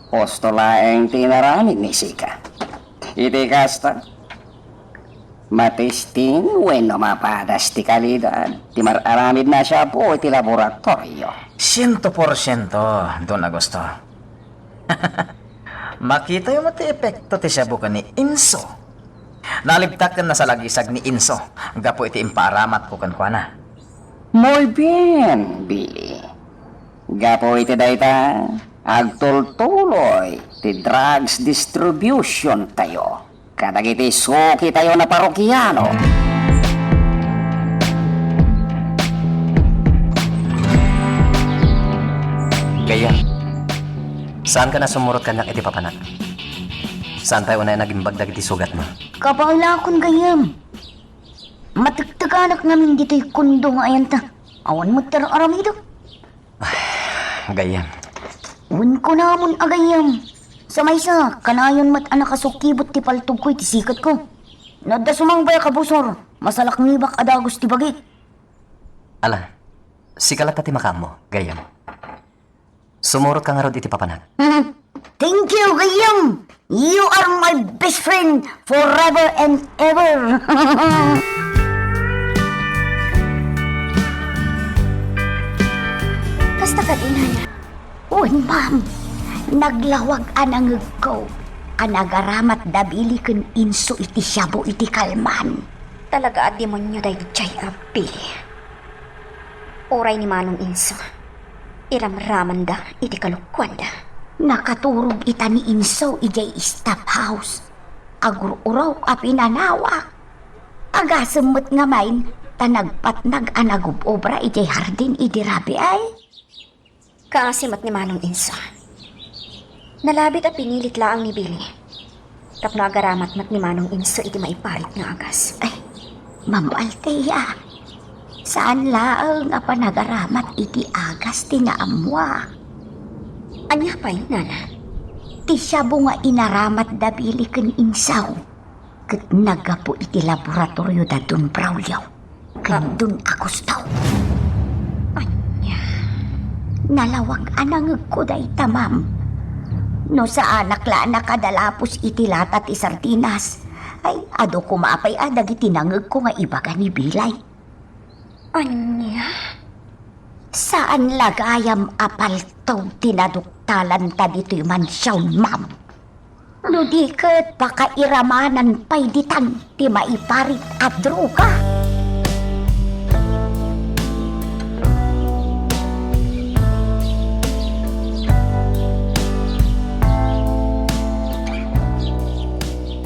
husto laeng ti inaramid ni sika. Iti kasta, matisting wenno mapadas ti kalidad ti mar-aramidna a siabu iti laboratorio. Siento por siento, Don Augusto. Makitayo met ti epekto ti siabu ken ni Inso. Nalibtak ken nasalagisag ni Inso gapu iti impaaramatko kenkuana. Muy bien, Billy. Gapu iti dayta, agtultuloy ti drugs distribution tayo kadagiti suki tayo a parokiano. Gayyem, saanka a sumurot kaniak iti papanak? Saan pay unay a nagimbag dagiti sugatmo? Kabaelakon, gayyem. Matekteganak ngamin ditoy kondo nga ayanta. Awan met ti ar-aramidek. Gayyem. Wen kunamon a gayyem. Sa maysa, kanayon met a nakasukibot ti paltogko iti siketko. No adda sumangbay a kabusor, masalaknibak a dagus ti bagik. Ala, sika latta ti makaammo, gayyem. Sumurotka ngarud iti papanak. Thank you, gayyem. You are my best friend forever and ever. Kasta kadi, Nana? Wen, ma'am. Naglawag a nangegko a nagaramat da Billy ken Inso iti siabu iti kalman. Talaga a demonio daydiay a Billy. Uray ni Manong Inso, iramramanda iti kalokuanda. Nakaturog ita ni Inso idiay staff house. Agur-uraw a pinanawak. Agasem met ngamin ta nagpatnag a nagub-obra idiay hardin idi rabii. Kaasi met ni Manong Inso. Nalabit a pinilit laeng ni Billy tapno agaramat met ni Manong Inso iti maiparit nga agas. Ay, Ma'am Althea, saan laeng a panagaramat iti agas ti naammoak. Ania pay, Nana? Ti siabu nga inaramat da Billy ken Inso ket naggapu iti laboratorio da Don Braulio ken Ah. Don Augusto. Ania? Nalawag a nangegko dayta, ma'am. No saanak la a nakadalapos iti lata ti sardinas, ay, adu koma pay a dagiti nangegko nga ibaga ni Billy. Ania? Saan la gayam a paltog ti naduktalanta ditoy mansion, ma'am. No di ket, pakairamanan pay ditan ti maiparit a droga.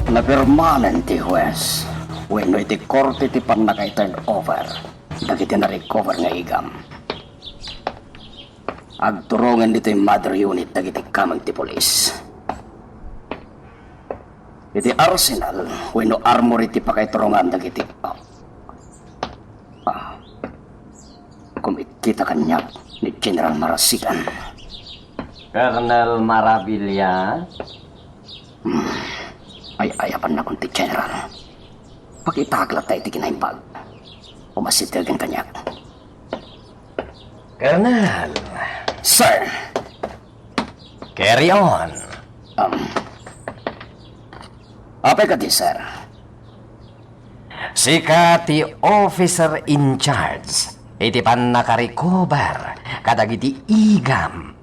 Napirmanen ti huwes wenno iti korte ti pannakaiturn over dagiti na-recover nga igam. Agturongen ditoy mother unit dagiti kameng ti pulis. Iti arsenal wenno armory ti pakaiturongan dagiti, ah, ah, kumitkita kaniak ni General Marasigan. Colonel Maravilla? Hmm. Ay-ayabannakon ti General. Pakitaak latta iti kinaimbag. Umasitegen kaniak. Colonel. Sir. Carry on. Um, apay kadi, sir? Sika ti officer in charge iti pannakarecover kadagiti igam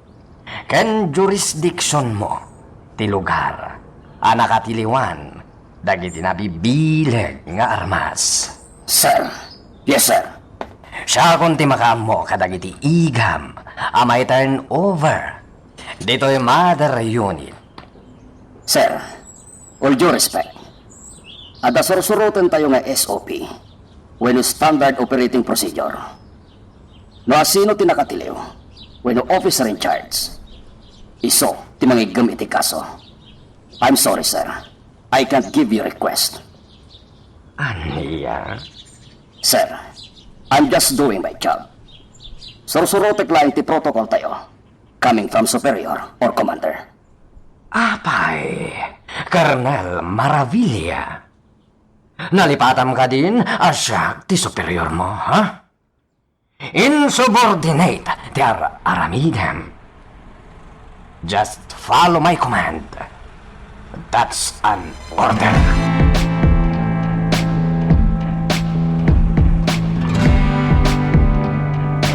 ken jurisdictionmo ti lugar a nakatiliwan dagiti nabibileg nga armas. Sir. Yes, sir. Siakon ti makaammo kadagiti igam a mai-turnover ditoy mother unit. Sir, all due respect, adda sursurotentayo nga S O P wenno Standard Operating Procedure. No asino ti nakatiliw wenno officer in charge, isu ti mangiggem iti kaso. I'm sorry, sir. I can't give you request. Ania? Sir, I'm just doing my job. Sursurotek laeng ti protocol tayo, coming from superior or commander. Apay, Colonel Maravilla. Nalipatam kadin a siak ti superior mo, ha? Insubordinate ti ar-aramidem. Just follow my command. That's an order.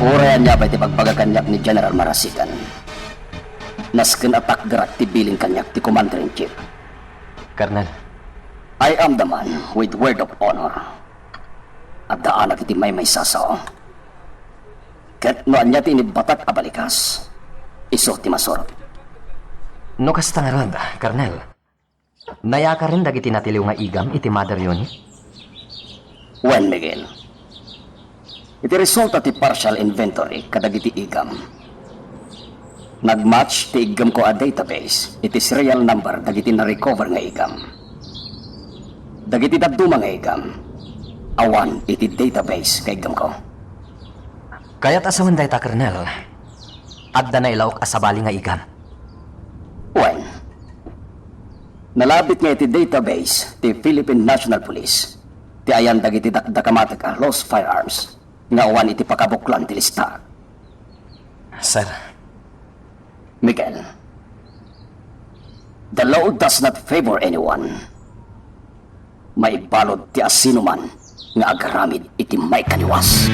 Uray ania pay ti bagbaga kaniak ni General Marasigan, nasken a takderak ti bilin kaniak ti Commander-in-Chief. Colonel. I am the man with word of honor. Addaanak iti maymaysa, ket no ania ti inibbatak a balikas, isu ti masurot. No kasta ngarud, Colonel, nayakaren dagiti natiliw nga igam iti mother unit? Wen, Miguel. Iti resulta ti partial inventory kadagiti igam, nagmatch ti iggamko a database iti serial number dagiti na-recover nga igam. Dagiti dadduma nga igam, awan iti database nga iggamko. Kayat a sawen dayta, Colonel. Adda nailaok a sabali nga igam. Wen, nalabit nga iti database ti Philippine National Police ti ayan dagiti dakdakamatek a lost firearms nga awan iti pakabuklan ti lista. Sir. Miguel, the law does not favor anyone. Maibalud ti asinoman nga agaramid iti maikaliwas.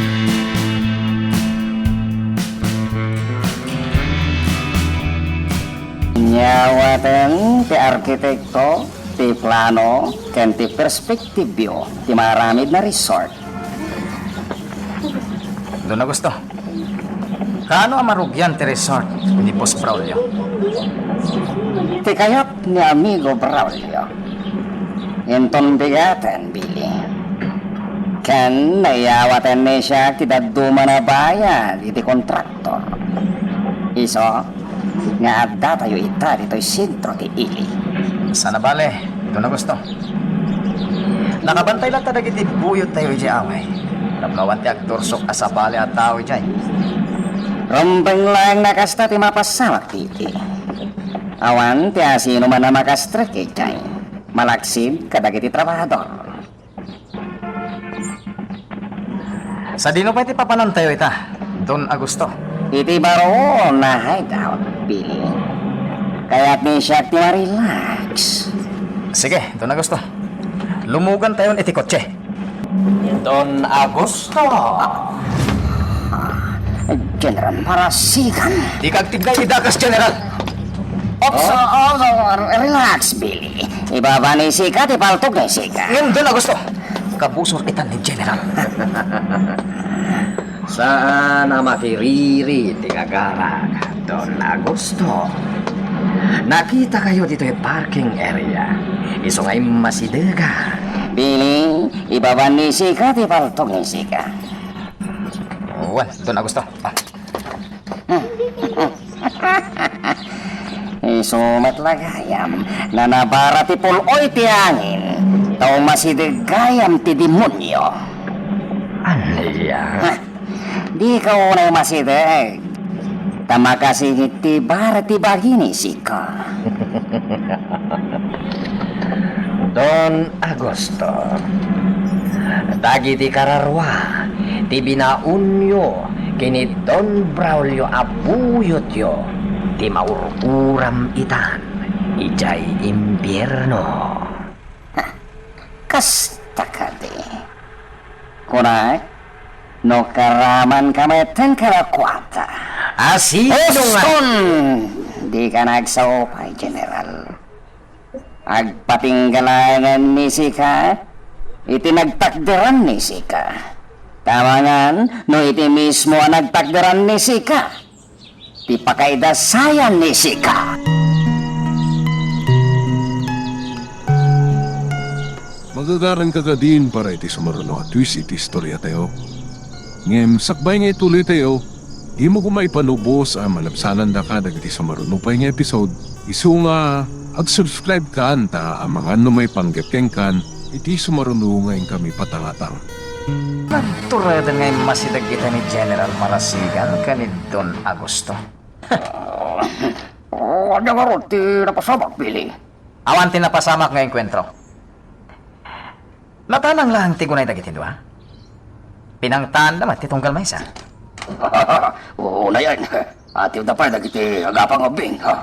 Nyawaten ti arkitekto ti plano ken ti perspective view ti maaramid nga resort. Don Augusto, kaano a marugian ti resort ni Boss Braulio? Ti kayat ni Amigo Braulio, inton bigaten, Billy. Ken naiyawaten ni siak ti dadduma a bayad iti kontraktor. Isu nga addatayo ita ditoy sentro ti ili. Sana bale, Don Augusto. Nakabantay latta dagiti buyottayo idiay away. Tapno awan ti agtursok a sabali a tao idiay. Rumbeng laeng a kasta ti mapasamak, Titi. Awan ti asinoman a makastrek idiay, malaksid kadagiti trabahador. Sadino pay ti papanantayo ita, Don Augusto? Iti baro a hideout, Billy. Kayat ni siak ti ma-relax. Sige, Don Augusto. Lumugantayon iti kotse. Don Augusto! General Marasigan! Dika agtignay ti dagas, General! Ops, oh, oh, oh, relax, Billy. Ibaba ni Sika ti paltog ni Sika. Ngem, Don Augusto, kabusor itan ni General. Saan a makiriri ti gagarak, Don Augusto. Nakitakayo ditoy parking area. Isu nga immasidega. Billy, ibaba ni Sika ti paltog ni Sika. Wen, Don Augusto. Ah. Isu met la gayam, nanabara ti pul-oy ti angin, ta umasideg gayam ti demonio. Ania? Ha? Dika unay umasideg, ta makasingit ti bara ti bagi ni Sika. Don Augusto, dagiti kararua ti binaonyo ken ni Don Braulio a buyotyo ti maur-uram itan idiay impierno. Kasta kadi. Kunak, no karamanka metten kadakuada. Asino nga? Uston! Dika nagsaupay, General. Agpatingga laengen ni Sika iti nagtakderan ni Sika. Amangan no iti mismo a nagtakderan ni Sika ti pakaidasayan ni Sika. Magagaranka kadin para iti sumaruno a twist iti istoriatayo. Ngem sakbay nga ituloytayo, dimo koma ipanubos a malabsanandaka dagiti sumaruno pay nga episode, isu nga ag-subscribe-kan ta amangan no maipanggep kenkan iti sumaruno nga inkami patangatang. Nagtureden nga immasideg ita ni General Marasigan ken ni Don Augusto. Oh, ania ngarud ti napasamak, Billy? Awan ti napasamak nga engkuentro. Natanang laeng ti gunay dagiti dua. Pinangtaanda met ti tunggal maysa. Unayen, atiwda pay dagiti agapang ubbing, ha?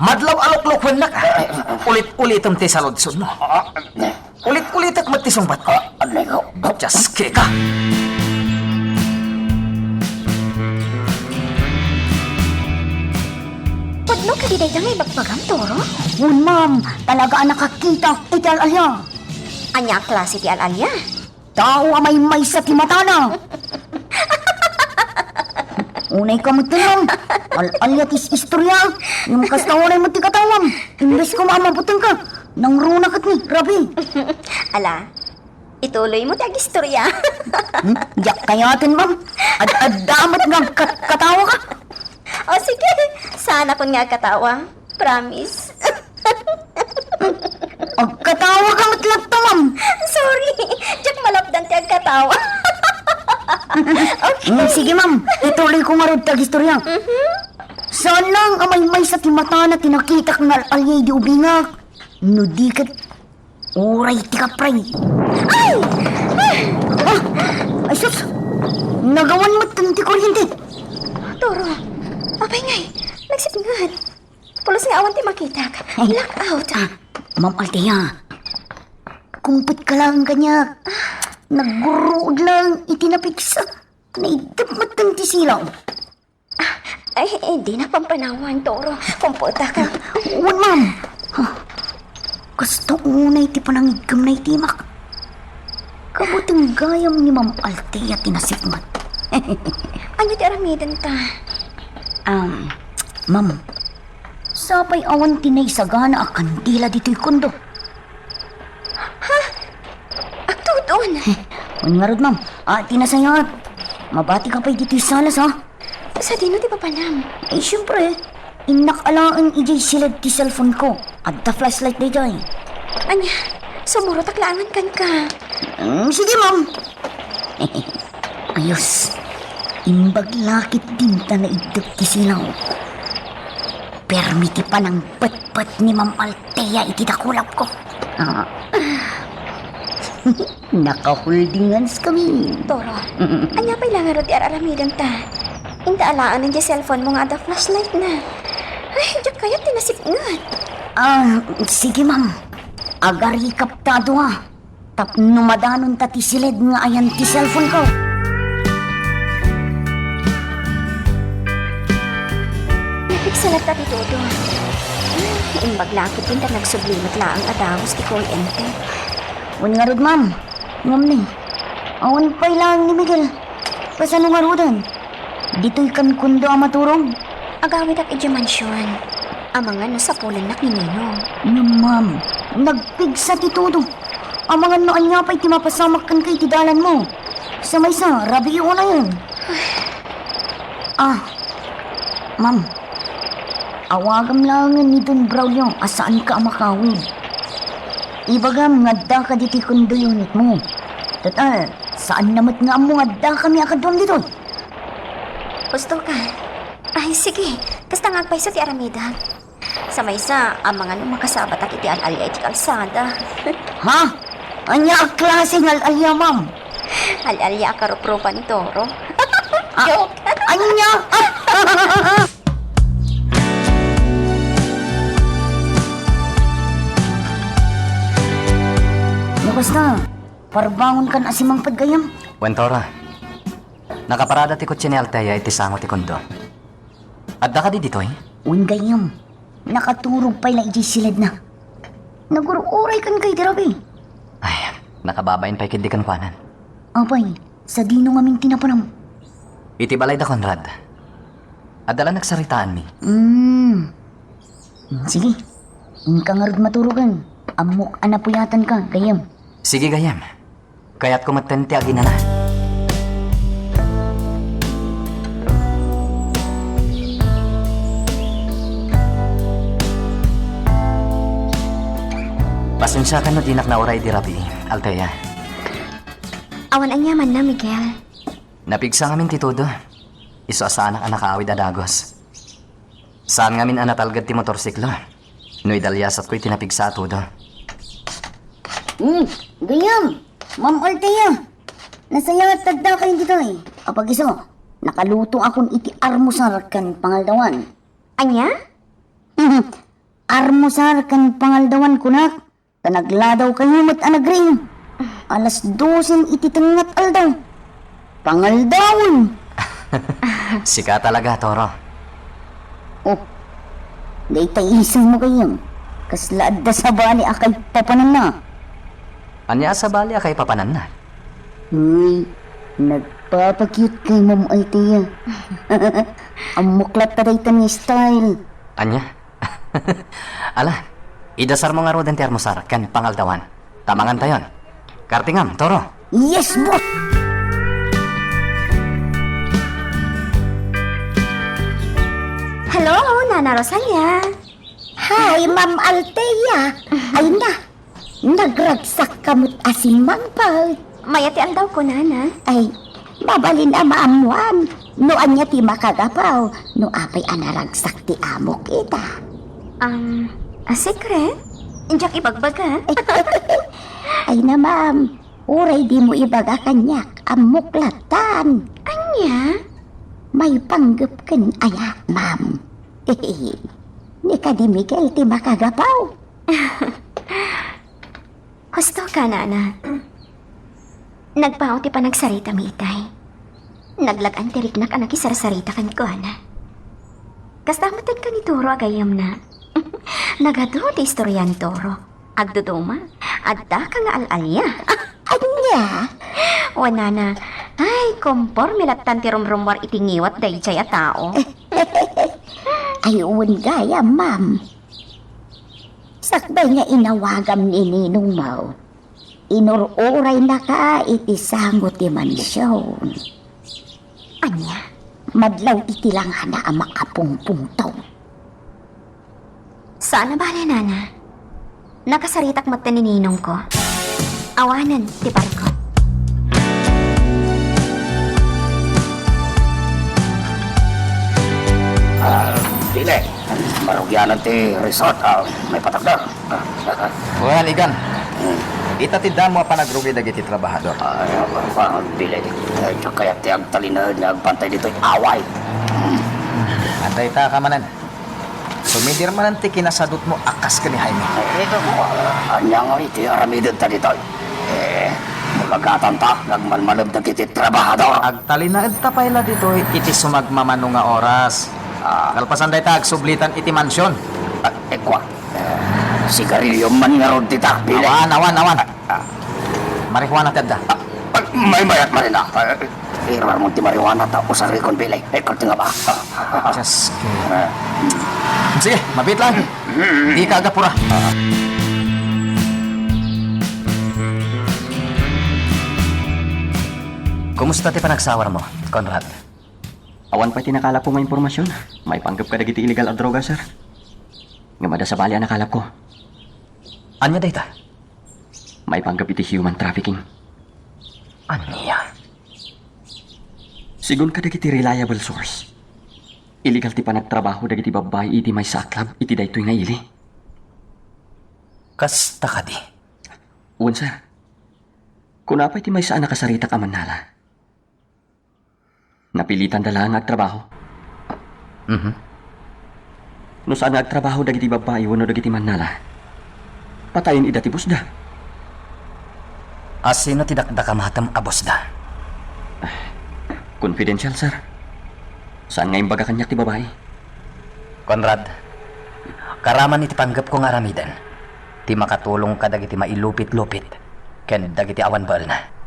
Madlaw a luklukuennaka. Ulit-ulitem ti saludsodmo. Ulit-ulitek met ti sungbatko. Dios, keka. Pudno kadi dayta nga ibagbagam, Toro? Wen, ma'am. Talaga a nakakitak iti al-alia. Ania a klase ti al-alia? Tao a maymaysa ti matana. Unay ka met, ma'am. Al-alia ti is-istorya. Ngem kasta unay met ti kataoam. Imbes koma a mabutengka, nangruna ket ni, rabii. Ala, ituloymo ti agistorya. Hmm? Diak kayaten, ma'am. Ad-adda met nga agkat-, katawaka. O sige, saanakon nga agkatawa. Promise. Agkatawa ka met latta, ma'am. Sorry, diak malapdan ti agkatawa. Okay. Mm, sige, ma'am. Ituloy ko ngarud ti agistorya. Mhm. Saan lang a maymaysa ti matana ti nakitak nga al-alia idi ubingak. No di ket, uray ti kapray. Ay! Ah! Ay, sus! Nagawan met ti kuryente. Toro, apay ngay, nagsipnget. Pulos nga awan ti makitak. Ay. Blackout. Ah, Ma'am Althea, kumpet ka lang kaniak. Nagguruod lang iti napigsa. Naiddep met ti silaw. Ay, eh, dinak pampanawan, Toro. Kumpuetak. Wen, ma'am. Huh. Kasta unay ti panangiggemna iti imak. Kabuteng gayam ni Ma'am Althea ti nasipnget. Ania ti aramidenta? Um, ma'am, sapay awan ti naisagana a kandila ditoy kondo. Ha? Agtudon? Wen ngarud, ma'am. Ah, ti nasayaat, mabati ka pay ditoy salas, ha? Sadino ti papanam? Eh, siyempre, innak alaen idiay siled ti cellphone ko. Adda flashlight daydiay. Ania, sumurotak laengen kenka. Mm, sige, ma'am. Ayos. Imbag la ketdin ta naiddep ti silaw. Permi ti panangpetpet ni Ma'am Althea iti dakulapko. Ah. Naka-holding hands kami. Toro, mm-mm, ania pay la ngarud ti ar-aramidenta? Inta alaen diay cellphone mo nga adda flashlight na. Ay, diak kayat ti nasipnget. Ah, sige, ma'am. Agarikapta a dua. Tapno madanonta ti siled nga ayan ti cellphone ko. Napigsa latta ti Todo. Ay, imbag la ketdin ta nagsubli met laeng a dagus ti kuryente. Wen ngarud, ma'am. Ngem ni, awan pay laeng ni Miguel. Kasano ngaruden? Ditoy kan kondo a maturog? Agawidak idiay mansion. Amangan no sapulannak ni Ninong. Ngem, ma'am, nagpigsa ti Todo. Amangan no ania pay ti mapasamak kenka iti dalanmo. Sa maysa, rabii unayen. Ah, ma'am, awagam laengen ni Don Braulio a saanka a makawid. Ibagam nga addaka ditoy kondo unitmo. Total, saanna met nga ammo nga addakami a kaduam ditoy. Husto ka. Ay, sige. Kasta nga agpayso ti aramidek. Sa maysa, amangan no makasabatak iti al-alia iti kalsada. Ha? Ania a klase nga al-alia, ma'am? Al-alia a karuprupa ni Toro. Ah, joke. Ania? Ah! No kasta, parbangon kan a simangpet gayam? Wen, Toro. Nakaparada ti kotse ni Althea iti sango ti kondo. Adda kadi ditoy? Wen gayam. Nakaturog pay la idiay siledna. Nagur-uray kenka iti rabii. Ay, nakababain pay ketdi kenkuana. Apay, sadino ngamin ti napanam? Iti balay da Conrad. Adda la nagsaritaanmi. Hmm. Hmm, sige. Inka ngarud maturogen. Ammok a napuyatanka, gayam. Sige, gayyem. Kayatko metten ti aginana. Pasensiakan no dinak nauray idi rabii, Althea. Awan aniamanna, Miguel. Napigsa ngamin ti tudo. Isu a saanak a nakaawid a dagus. Saan ngamin a natalged ti motorsiklo no idaliasatko iti napigsa a tudo. Hmm, gayyem, Ma'am Althea. Nasayaat ta addakayo ditoy. Apag isu, nakalutongakon iti armusar ken pangaldawan. Ania? Armusar ken pangaldawan, kunak. Ta nagladawkayo met a nagring. Alas dosen iti tengnga ti aldaw. Pangaldawen! Sika talaga, Toro. Oh, dayta isengmo, gayyem. Kasla adda sabali a kaipapananna. Ania a sabali a kaipapananna? Uy, nagpapakyut kay Ma'am Althea. Ammok latta dayta nga style. Ania? Ala, idasarmo ngaruden ti armusar ken pangaldawan. Ta mangantayon. Kartingam, Toro. Yes, boss! Hello, Nana Rosalia. Hi, Ma'am Althea. Ay na, nagragsakka met a simmangpet. Mayat ti aldawko, Nana. Ay, mabalin a maammoan no ania ti makagapu no apay a naragsak ti amok ita. Um, a secret? Diak ibagbaga. Ay na, ma'am. Uray dimo ibaga kaniak, ammok lattan. Ania? Maipanggep ken aya, ma'am? Ni kadi Miguel ti makagapu. Hustoka, Nana. Nagbao ti panagsarita mi itay. Naglag-an ti riknak a nakisarsarita kenkuana. Kasta met ti kani Toro a gayyemna. Nagadu ti istorya ni Toro. Agduduma, addaka nga al-alia. Ania? Wen, Nana, ay, komporme lattan ti rumrumuar iti ngiwat daydiay a tao. Ay, wen gayam, ma'am. Sakbay nga inawagam ni ninongmo, inur-uraynaka iti sango ti mansion. Ania? Madlaw iti langana a makapungpungtong. Saan a bale, Nana. Nakasaritak met ni ninongko. Awanen ti parikut. Ah, Billy, marugianan ti resort. Ah, maipatakder. Wen, Igan. Hmm. Ita ti damo a panagrugi dagiti trabahador. Ay, apa, Billy. Ay, kayat ti agtalinaed nga agbantay ditoy away. Hmm. Adda ita ka manen. Sumidir manen ti kinasadutmo a kas ken ni Jaime. Ay, ito mo, ania nga iti aramidenta ditoy? Eh, mulagatanta nga agmalmalem dagiti trabahador. Agtalinaedta pay la ditoy iti sumagmamano nga oras. Ah. Kalpasan dayta, agsublitan iti mansion. Ah, ekwa. Eh, sigarilyo man ngarud dita, Billy. Awan, awan, awan. Ah. Marijuana ti adda. Ah, ah, maymayat, Marina. Ah, iruarmon ti marijuana ta usarikon, Billy. Eh, kunti nga ba? Ah, ah, ah. Just kidding. Ah. Sige, mabiit lang. Mm. Dika agapura. Kumusta ti panagsawarmo, Conrad? Awan pay ti nakalapko nga impormasion. Maipanggep kadagiti illegal a droga, sir. Ngem adda sabali a nakalapko. Ania dayta? Maipanggep iti human trafficking. Ania? Sigun kadagiti reliable source, illegal ti panagtrabaho dagiti babbai iti maysa a club iti daytoy nga ili. Kasta kadi? Wen, sir. Kuna pay ti maysa a nakasaritak a mannala. Napilitanda laeng nga agtrabaho. Mhm. No saan nga agtrabaho dagiti babbai wenno dagiti mannala, patayen ida ti bossda. A sino ti dakdakamatem a bossda? Confidential, sir. Saan nga imbaga kaniak ti babai. Conrad, karaman iti panggepko nga aramiden ti makatulong kadagiti mailupit-lupit ken dagiti awan baelna.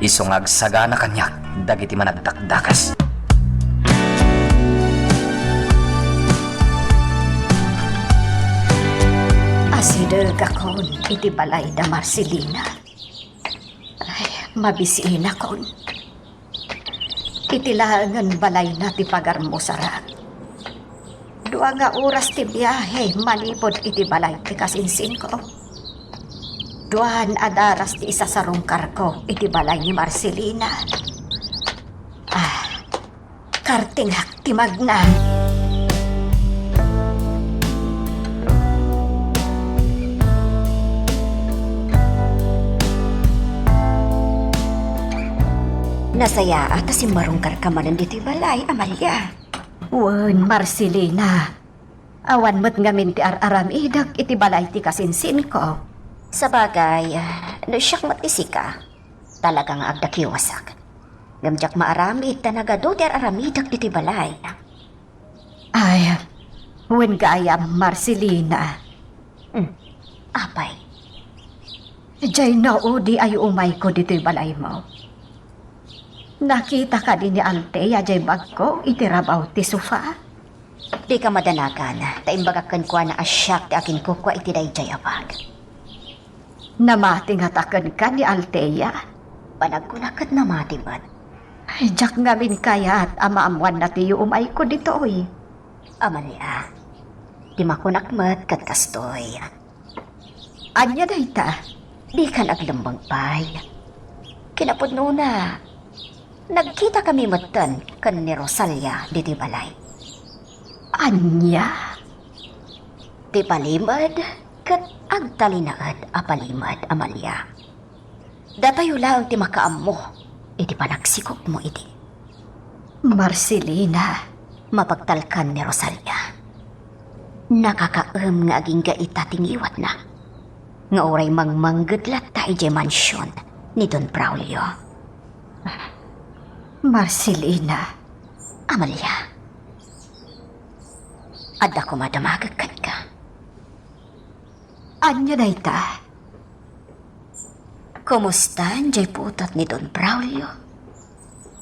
Isu nga agsagana kaniak dagiti managdakdakes. Acider Gakon iti balay da Marcelina. Ay, mabisinakon. Iti laengen balayna ti pagarmo, Sara. Dua nga oras ti biahe manipud iti balay ti kasinsinko. Duan a daras ti isasarungkarko iti balay ni Marcelina. Ah, kartingak ti magna. Nasayaat a simmarungkarka manen ditoy balay, Amalia. Wen, Marcelina. Awan met ngamin ti ar-aramidek iti balay ti kasinsinko. Sabagay, no siak met ti sika, talaga nga agdakiwasak. Ngem diak maaramid ta nagadu ti ar-aramidek ditoy balay. Ay, wen gayam, Marcelina. Hmm, apay? Diay naudi a yuumayko ditoy balaymo. Nakita kadi ni Althea diay bagko iti rabaw ti sofa? Dika madanagan, ta imbagak kenkuana a siak ti akinkukua iti daydiay a bag. Namati ngata kenka ni Althea? Panagkunak ket namati met. Ay, diak ngamin kayat a maammoanna ti yuumayko ditoy. Amalia, ti makunak met ket kastoy. Ania dayta? Dikan aglemmeng pay. Kinapudnona, nagkitakami metten ken ni Rosalia ditoy balay. Ania? Ti palimed ket agtalinaed a palimed, Amalia. Datayo laeng ti makaammo iti panagsikogmo idi. Marcelina. Mapagtalkan ni Rosalia. Nakakaem nga agingga ita ti ngiwatna. Nga uray mangmangged latta idiay mansion ni Don Braulio. Marcelina. Amalia. Adda koma damagek kenka. Ania dayta? Kumusta diay putot ni Don Braulio?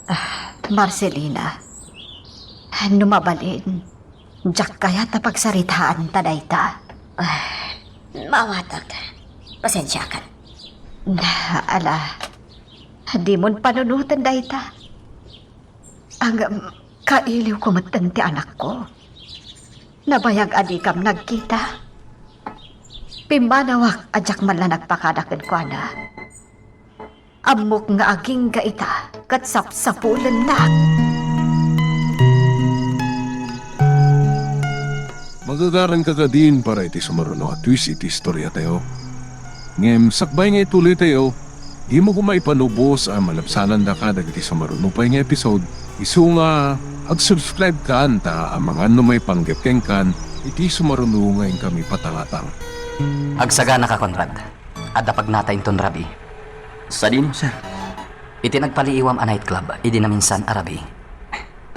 Ah, Marcelina, no mabalin, diak kayat a pagsaritaanta dayta. Ah, maawatak. Pasensiakan. Ala, dimon panunoten dayta. Ngem, kailiwko metten ti anakko. Nabayag a dikam nagkita. Pimmanawak a diak man la nagpakada kenkuana. Ammok nga agingga ita ket sapsapulennak. Magagaranka kadin para iti sumaruno a twist iti istoriatayo. Ngem sakbay nga ituloytayo, dimo koma ipanubos a malabsanandaka dagiti sumaruno pay nga episode, isu nga ag-subscribe-kanto ta amangan no maipanggep kenkan iti sumaruno nga inkami patalatan. Agsaganaka, Conrad. Adda pagnata inton rabii. Sadino, sir? Iti nagpaliiwam a nightclub idi naminsan a rabii.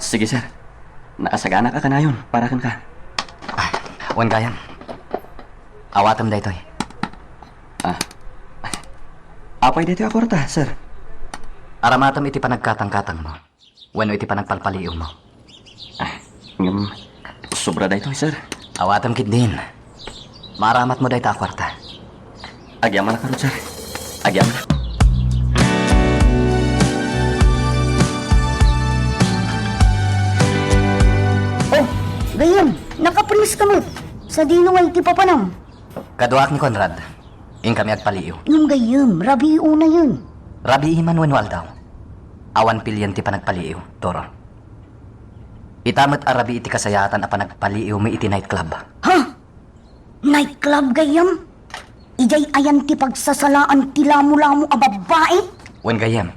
Sige, sir. Nakasaganaka kanayon para kenka. Ah, wen gayam. Awatem daytoy. Ah. Apay daytoy a kuarta, sir? Aramatem iti panagkatangkatangmo wenno iti panagpalpaliiwmo. Ah, ngem, sobra daytoy, sir. Awatem ketdin. Maaramatmo dayta a kuarta. Agyamanak ngarud, sir. Agyamanak. Oh, gayyem, nakapulis ka met. Sadino ngay ti papanam? Kaduaak ni Conrad. Inkami agpaliiw. Ngem gayyem, rabii unayen. Rabii man wenno aldaw. Awan pilien ti panagpaliiw, Toro. Ita met a rabii ti kasayaatan a panagpaliiwmi iti nightclub. Ha? Nightclub gayyem? Idiay ayan ti pagsasalaan ti lamolamo a babbai? Wen gayyem.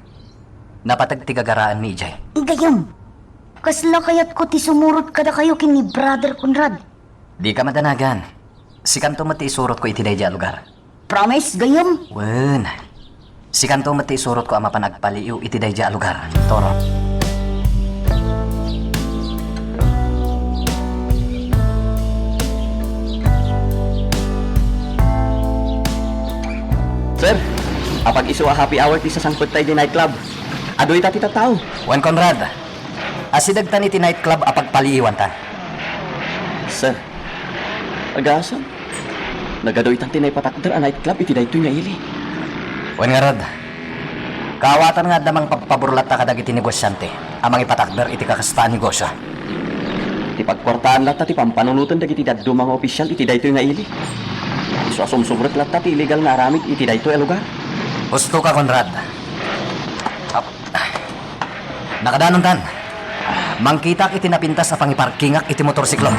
Napateg ti gagaraanmi idiay. Gayyem. Kasla kayatko ti sumurot kadakayo ken ni Brother Conrad. Dika madanagan. Sikanto met ti isurotko iti daydiay a lugar. Promise, gayyem? Wen. Sikanto met ti isurotko a mapan agpaliiw iti daydiay a lugar, Toro. Sir, apag-isu a happy hour ti sasangpet ta iti nightclub. Adu ita ti tattao. Wen, Conrad. Asidegtan iti nightclub a pagpaliiwanta. Sir, agasem. Nagadu itan ti naipatakder a nightclub iti daytoy nga ili. Wen ngarud, kaawatan nga adda mangpabpabor latta kadagiti negosiante a mangipatakder iti kakasta a negosio. Ti pagkuartaan latta ti pampanunoten dagiti dadduma nga opisial iti daytoy nga ili. Isu a sumsubrek latta ti illegal nga aramid iti daytoy a lugar. Husto ka, Conrad. Ap-, Nakadanontan. Mangkitak iti napintas a pangiparkingak iti motorsiklo.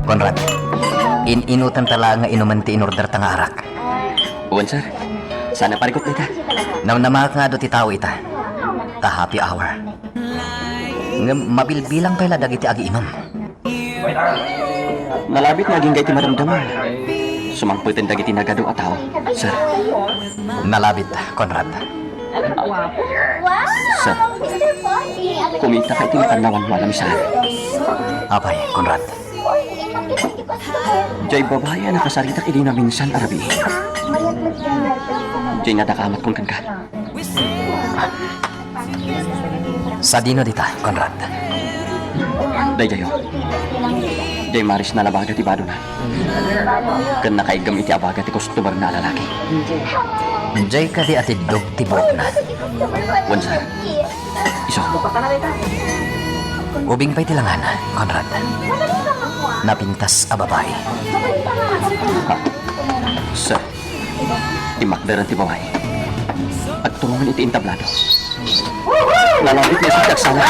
Conrad, in-inutanta laeng nga inumen ti inorderta nga arak. Wen, sir. Saan a parikut dayta? Namnamaak nga adu ti tao ita. Ta happy hour. Ngem mabilbilang pay la dagiti agiinum. Nalabit nga agingga iti madamdama. Sumangpeten dagiti nagadu a tao, sir. Nalabit, Conrad. Sir, kumita ka iti nakannawan mo a lamisaan. Apay, Conrad? Jay babai a nakasaritak idi naminsan a rabii. Jay nadakamat kun kenka. Sadino dita, Conrad? Daydiayo. Jay maris nalabaga ti badona. Ken nakaiggem iti abaga ti customer na a lalaki. Jay kadi a tiddog ti buokna? Wen, sir. Isu. Ubing pay ti langan, Conrad. Napintas a babai. Ha? Sir. Ti makderen ti babai. Agturungan iti entablado. Nalabit nga isu ti agsala.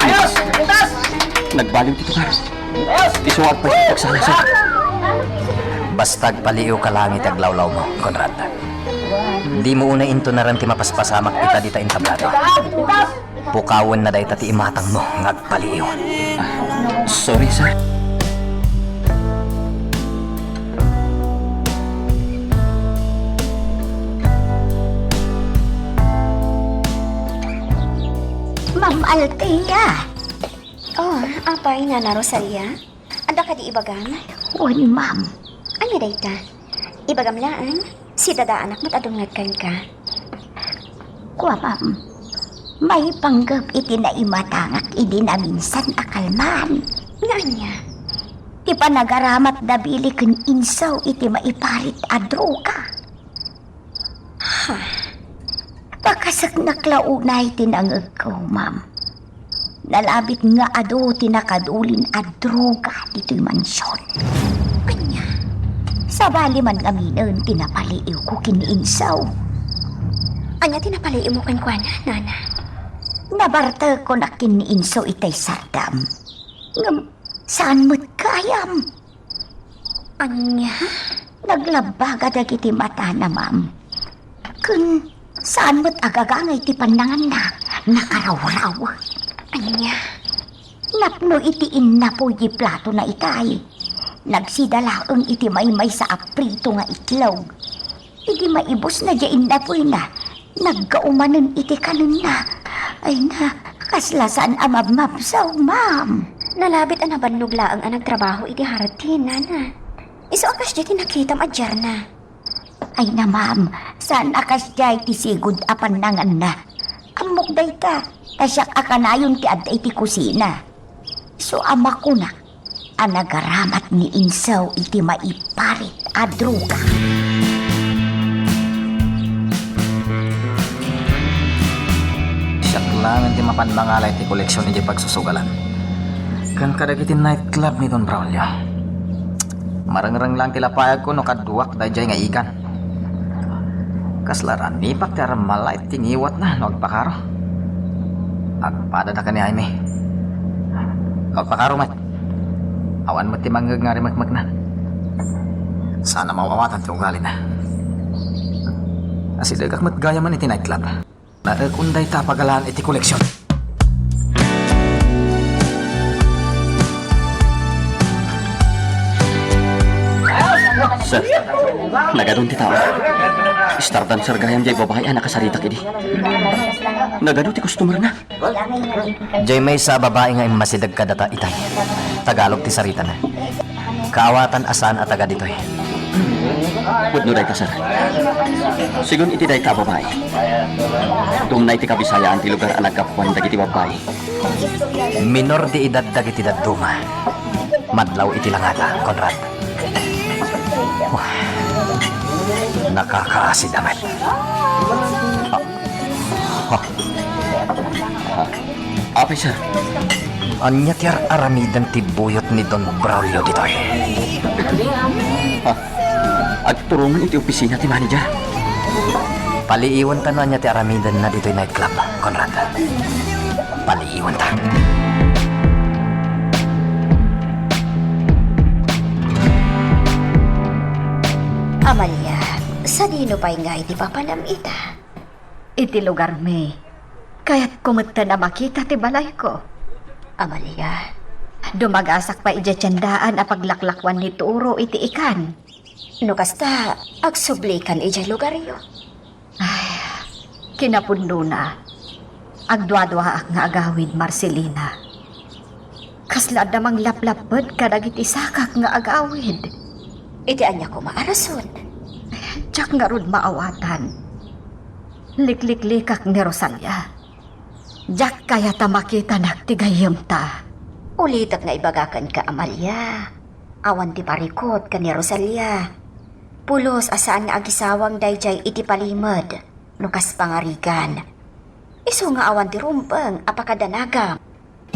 Ayos! Pintas! Nagbaliw ti tukar. Ayos! Isu agpay ti agsala, sir. Basta agpaliiw ka laeng iti aglawlawmo, Conrad. Dimo unay intunaren ti mapaspasamak ita dita entablado. Pintas! Pukawenna dayta ti imatangmo nga agpaliiw. Ah, sorry, sir. Ma'am Althea. Oh, apay, Nana Rosalia? Adda kadi ibagam? Wen, ma'am. Ania dayta? Ibagam laeng, sidadaanak met a dumngeg kenka. Kua, ma'am, maipanggep iti naimatangak idi naminsan a kalman. Nga ania? Ti panagaramat da Billy ken Insaw iti maiparit a droga. Ha? Pakaseknak la unay ti nangegko, ma'am. Nalabit nga adu ti nakadulin a droga ditoy mansion. Ania? Sabali man ngaminen ti napaliiwko ken ni Insaw. Ania ti napaliiwmo kenkuana, Nana? Nabartekon a ken ni Insaw itay sardam. Ngem saan met gayam? Ania? Naglabbaga dagiti matana, ma'am. Ken saan met agagangay ti pannanganna, nakarawraw. Ania? Napno iti innapuy ti platona itay, nagsida laeng iti maymaysa a prito nga itlog. Idi maibusna diay innapuyna, naggaw manen iti kanenna. Ay na, kasla saan a mabmabsaw, ma'am. Nalabit a nabannog laeng a nagtrabaho iti hardin, Nana. Isu a kasdiay ti nakitam a diarna. Ay na, ma'am, saan a kasdiay ti sigud a pannanganna. Ammok dayta, ta siak a kanayon ti adda iti kusina. Isu a makunak a nagaramat ni Insaw iti maiparit a droga. Siak laeng ti mapan mangala iti koleksion idiay pagsusugalan ken kadagiti nightclub ni Don Braulio. Marengreng laeng ti lapayagko no kaduak daydiay nga ikan. Kasla ranipak ti aramala iti ngiwatna no agpakaro. Agpadada ken ni Jaime. Agpakaro met. Awan met ti mangngeg nga rimekmekna. Saan a maawatan ti ugalina. Asidegak met gayamen iti nightclub. Naekon dayta a pagalaan iti koleksion. Sir, nagadun ti tao. Star dancer gayam diay babai a nakasaritak idi. Nagadu ti customer na. Diay maysa a babai nga immasideg kadata itay. Tagalog ti saritana. Kaawatan a saan a taga ditoy. Pudno dayta, sir. Sigun iti dayta a babai, dumna iti Kabisayaan ti lugar a naggapuan dagiti babbai. Minor de edad dagiti dadduma. Madlaw iti langada, Conrad. Wah, nakakaasid a met. Ah, ah. Ah, apay, sir? Ania ti ar-aramiden ti buyot ni Don Braulio ditoy? Ah, agturongen iti opisina ti manager. Paliiwenta no ania ti aramidenna ditoy nightclub, Conrad. Paliiwenta. Amalia, sadino pay ngay ti papanam ita? Iti lugarmi, kayatko metten a makita ti balayko. Amalia, dumagasak pay idiay tiendaan a paglaklakuan ni Turo iti ikan. No kasta, agsublikan idiay lugaryo. Ay, kinapudnona, agduaduaak nga agawid, Marcelina. Kasla adda manglaplapped kadagiti sakak nga agawid. Iti ania koma a rason? Diak ngarud maawatan. Likliklikak ni Rosalia. Diak kayat a makitanak ti gayyemta. Ulitek nga ibaga kenka, Amalia. Awan ti parikut ken ni Rosalia. Pulos a saan nga agisawang daydiay iti palimed no kas pangarigan. Isu nga awan ti rumbeng a pakadanagam.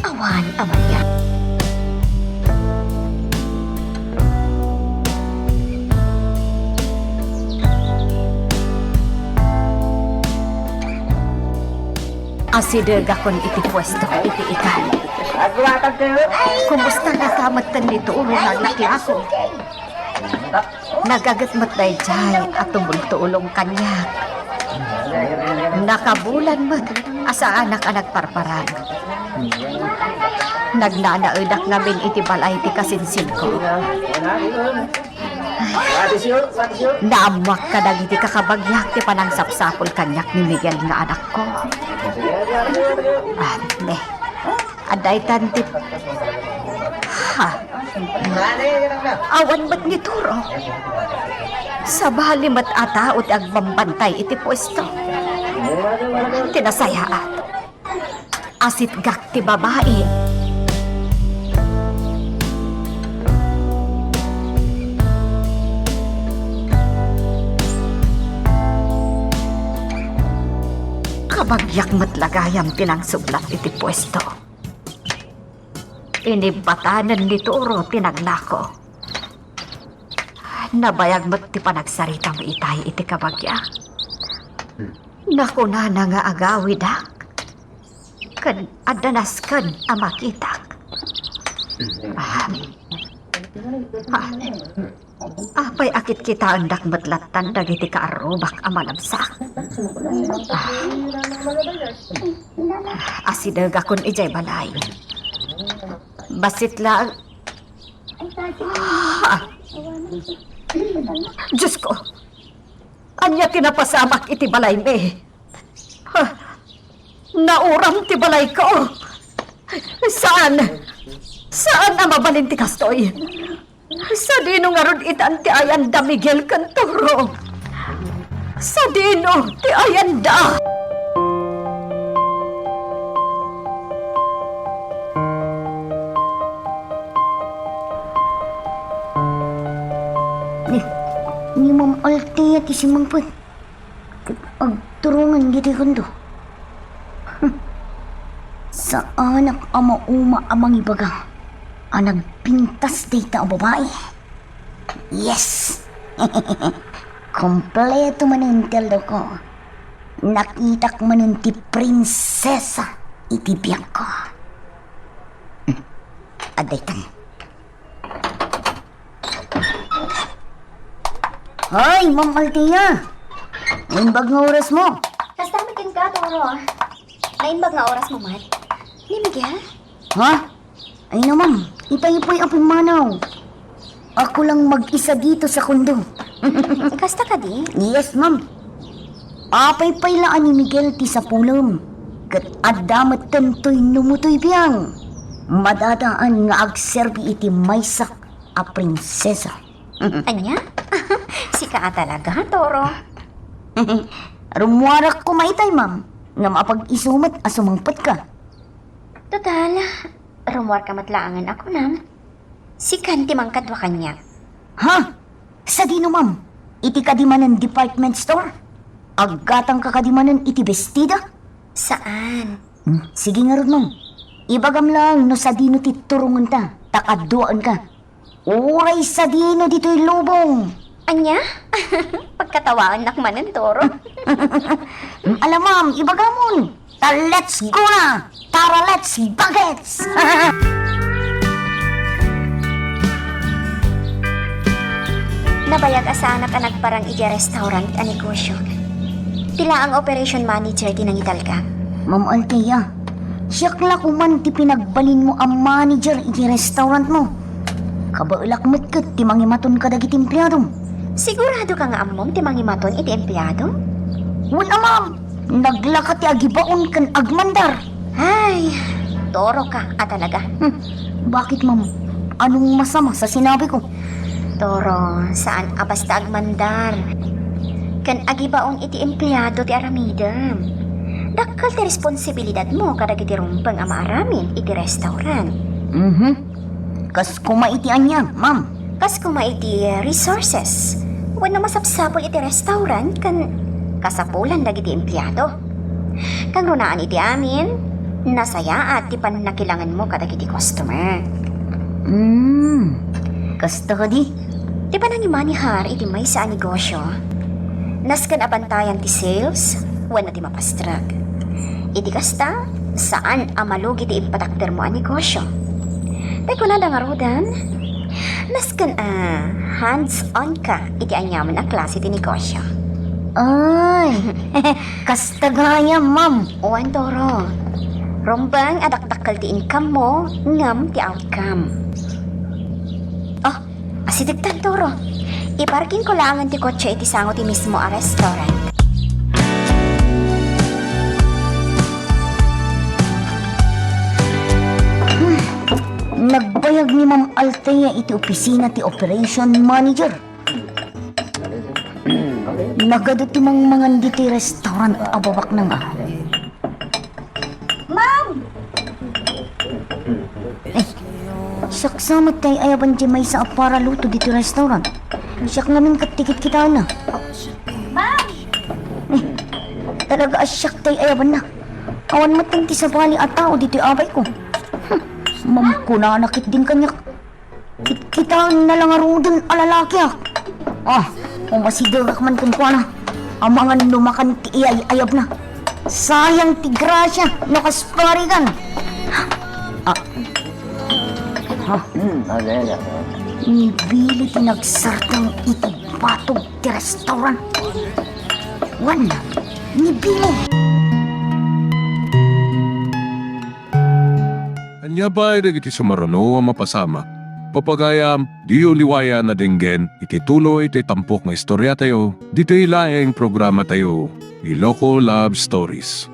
Awan, Amalia. Asidegakon iti puesto iti ikan. Kumusta ngata metten ni Turo nga aglaklako? Nagaget met daydiay a tumultulong kaniak. Nakabulan met a saanak a nagparparang. Nagnanaedak ngamin iti balay ti kasinsinko. Naammoak kadagiti kakabagiak ti panangsapsapul kaniak ni Miguel nga anakko. Ah, ne. Adda itan ti, ha? Awan met ni Turo. Sabali met a tao ti agbambantay iti puesto. Ti nasayaat, asitgak ti babai. Kabagiak met la gayam ti nangsublat iti puesto. Inibbatanen ni Turo ti naglako. Nabayag met ti panagsaritam itay iti kabagiak. Nakunana nga agawidak ken adda nasken a makitak. Ah, ah, Apay a kitkitaendak met lattan dagiti kaarrubak a malabsak? Ah. Asidegakon idiay balay. Bassit laeng. Ah. Diosko, ania ti napasamak iti balaymi? Ah. Nauram ti balayko. Saan. Saan a mabalin ti kastoy. Sadino ngarud itan ti ayanda, Miguel ken Turo? Sadino ti ayanda? Ni, ni Ma'am Althea ti simmangpet. Agturongen ditoy kondo. Hmm. Saanak a mauma a mangibaga a nagpintas dayta a babai. Yes! Kompleto manen ti aldawko. Nakitak manen ti prinsesa iti biagko. Hmm. Adda itan. Hoy, Ma'am Althea! Naimbag nga oras mo. Kasta met kenka, Turo. Naimbag nga oras mo met. Ni Miguel? Ha? Ay na, ma'am. Ipaypay a pimmanaw. Ako lang mag-isa dito sa kondo. Kasta kadi? Yes, ma'am. Apay pay la a ni Miguel ti sapulem. Ket adda met tentoy numutoy biang. Madadaan nga agserbi iti maysak a prinsesa. Ania? Sika a talaga, Toro. Rummuarak koma itay, ma'am. Ngem apag-isu met a sumangpetka. Total, rummuarka met laengen a kunam. Sikan ti mangkadua kaniak. Ha? Sadino, ma'am? Iti kadi manen department store? Aggatangka kadi manen iti bestida? Saan. Hmm, sige ngarud, ma'am. Ibagam laeng no sadino ti turongenta, ta kaduaenka. Uray sadino ditoy lubong. Ania? Pagkatawaannak manen, Toro. Ala, ma'am, ibagamon. Ta let's go na! Tara, let's bagets! Nabayag a saanak a nagparang iti restaurant a negosyo. Ti laeng operation manager ti nangitalka. Ma'am Althea, siak la koman ti pinagbalinmo a manager iti restaurantmo. Kabaelak met ket ti mangimaton kadagiti empleadom. Sigurado ka nga ammom ti mangimaton iti empleadom? Wen a, ma'am. Naglaka ti agibaon ken agmandar. Ay, Toro ka a talaga. Hmm, bakit, ma'am? Anong masama sa sinabi ko? Toro, saan a basta agmandar ken agibaon iti empleado ti aramidem. Dakkel ti responsibilidadmo kadagiti rumbeng a maaramid iti restaurant. Mhm. Kas koma iti ania, ma'am? Kas koma iti resources. Wenno masapsapul iti restaurant ken kasapulan dagiti empleado. Kangrunaan iti amin, nasayaat ti pannakilangenmo kadagiti customer. Hmm, kasta kadi? Ti panangimanehar iti maysa a negosio, nasken a bantayan ti sales wenno ti mapastrek. Iti kasta, saan a malugi ti impatakdermo a negosio. Tay kunada ngaruden, nasken a hands-on ka iti aniaman a klase ti negosio. Ay, kasta gayam, ma'am. Wen, Toro. Rumbeng a dakdakkel ti income mo, ngem ti outcome. Ah, asidegtan, Toro. Iparkingko laengen ti kotse iti sango ti mismo a restaurant. Hmm. Nagbayag ni Ma'am Althea iti opisina ti operation manager. Nagadu ti mangmangan ditoy restaurant a babaknang a. Ma'am! Eh, siak sa met ti ay-ayaban ti maysa a paraluto ditoy restaurant. Siak ngamin ket ti kitkitaenna. Ma'am! Eh, talaga a siak ti ay-ayabanna. Awan met ti sabali a tao ditoy abayko. Hmm, ma'am, kunana ketdin kaniak. Kitkitaenna la ngaruden a lalaki, ah. Ah, umasidegak man kenkuana. Amangan no makan ti iyay-ayabna. Sayang ti grasia no kas pangarigan. Ah. Ah. Hmm, agay, agay. Ni Billy ti nagsardeng iti batog ti restaurant. Wen, ni Billy. Ania pay dagiti sumaruno a mapasamak? Papagayam, diyo liwayan a denggen iti tuloy ti tampok nga istoriatayo, ditoy laeng programatayo, Iloko Love Stories.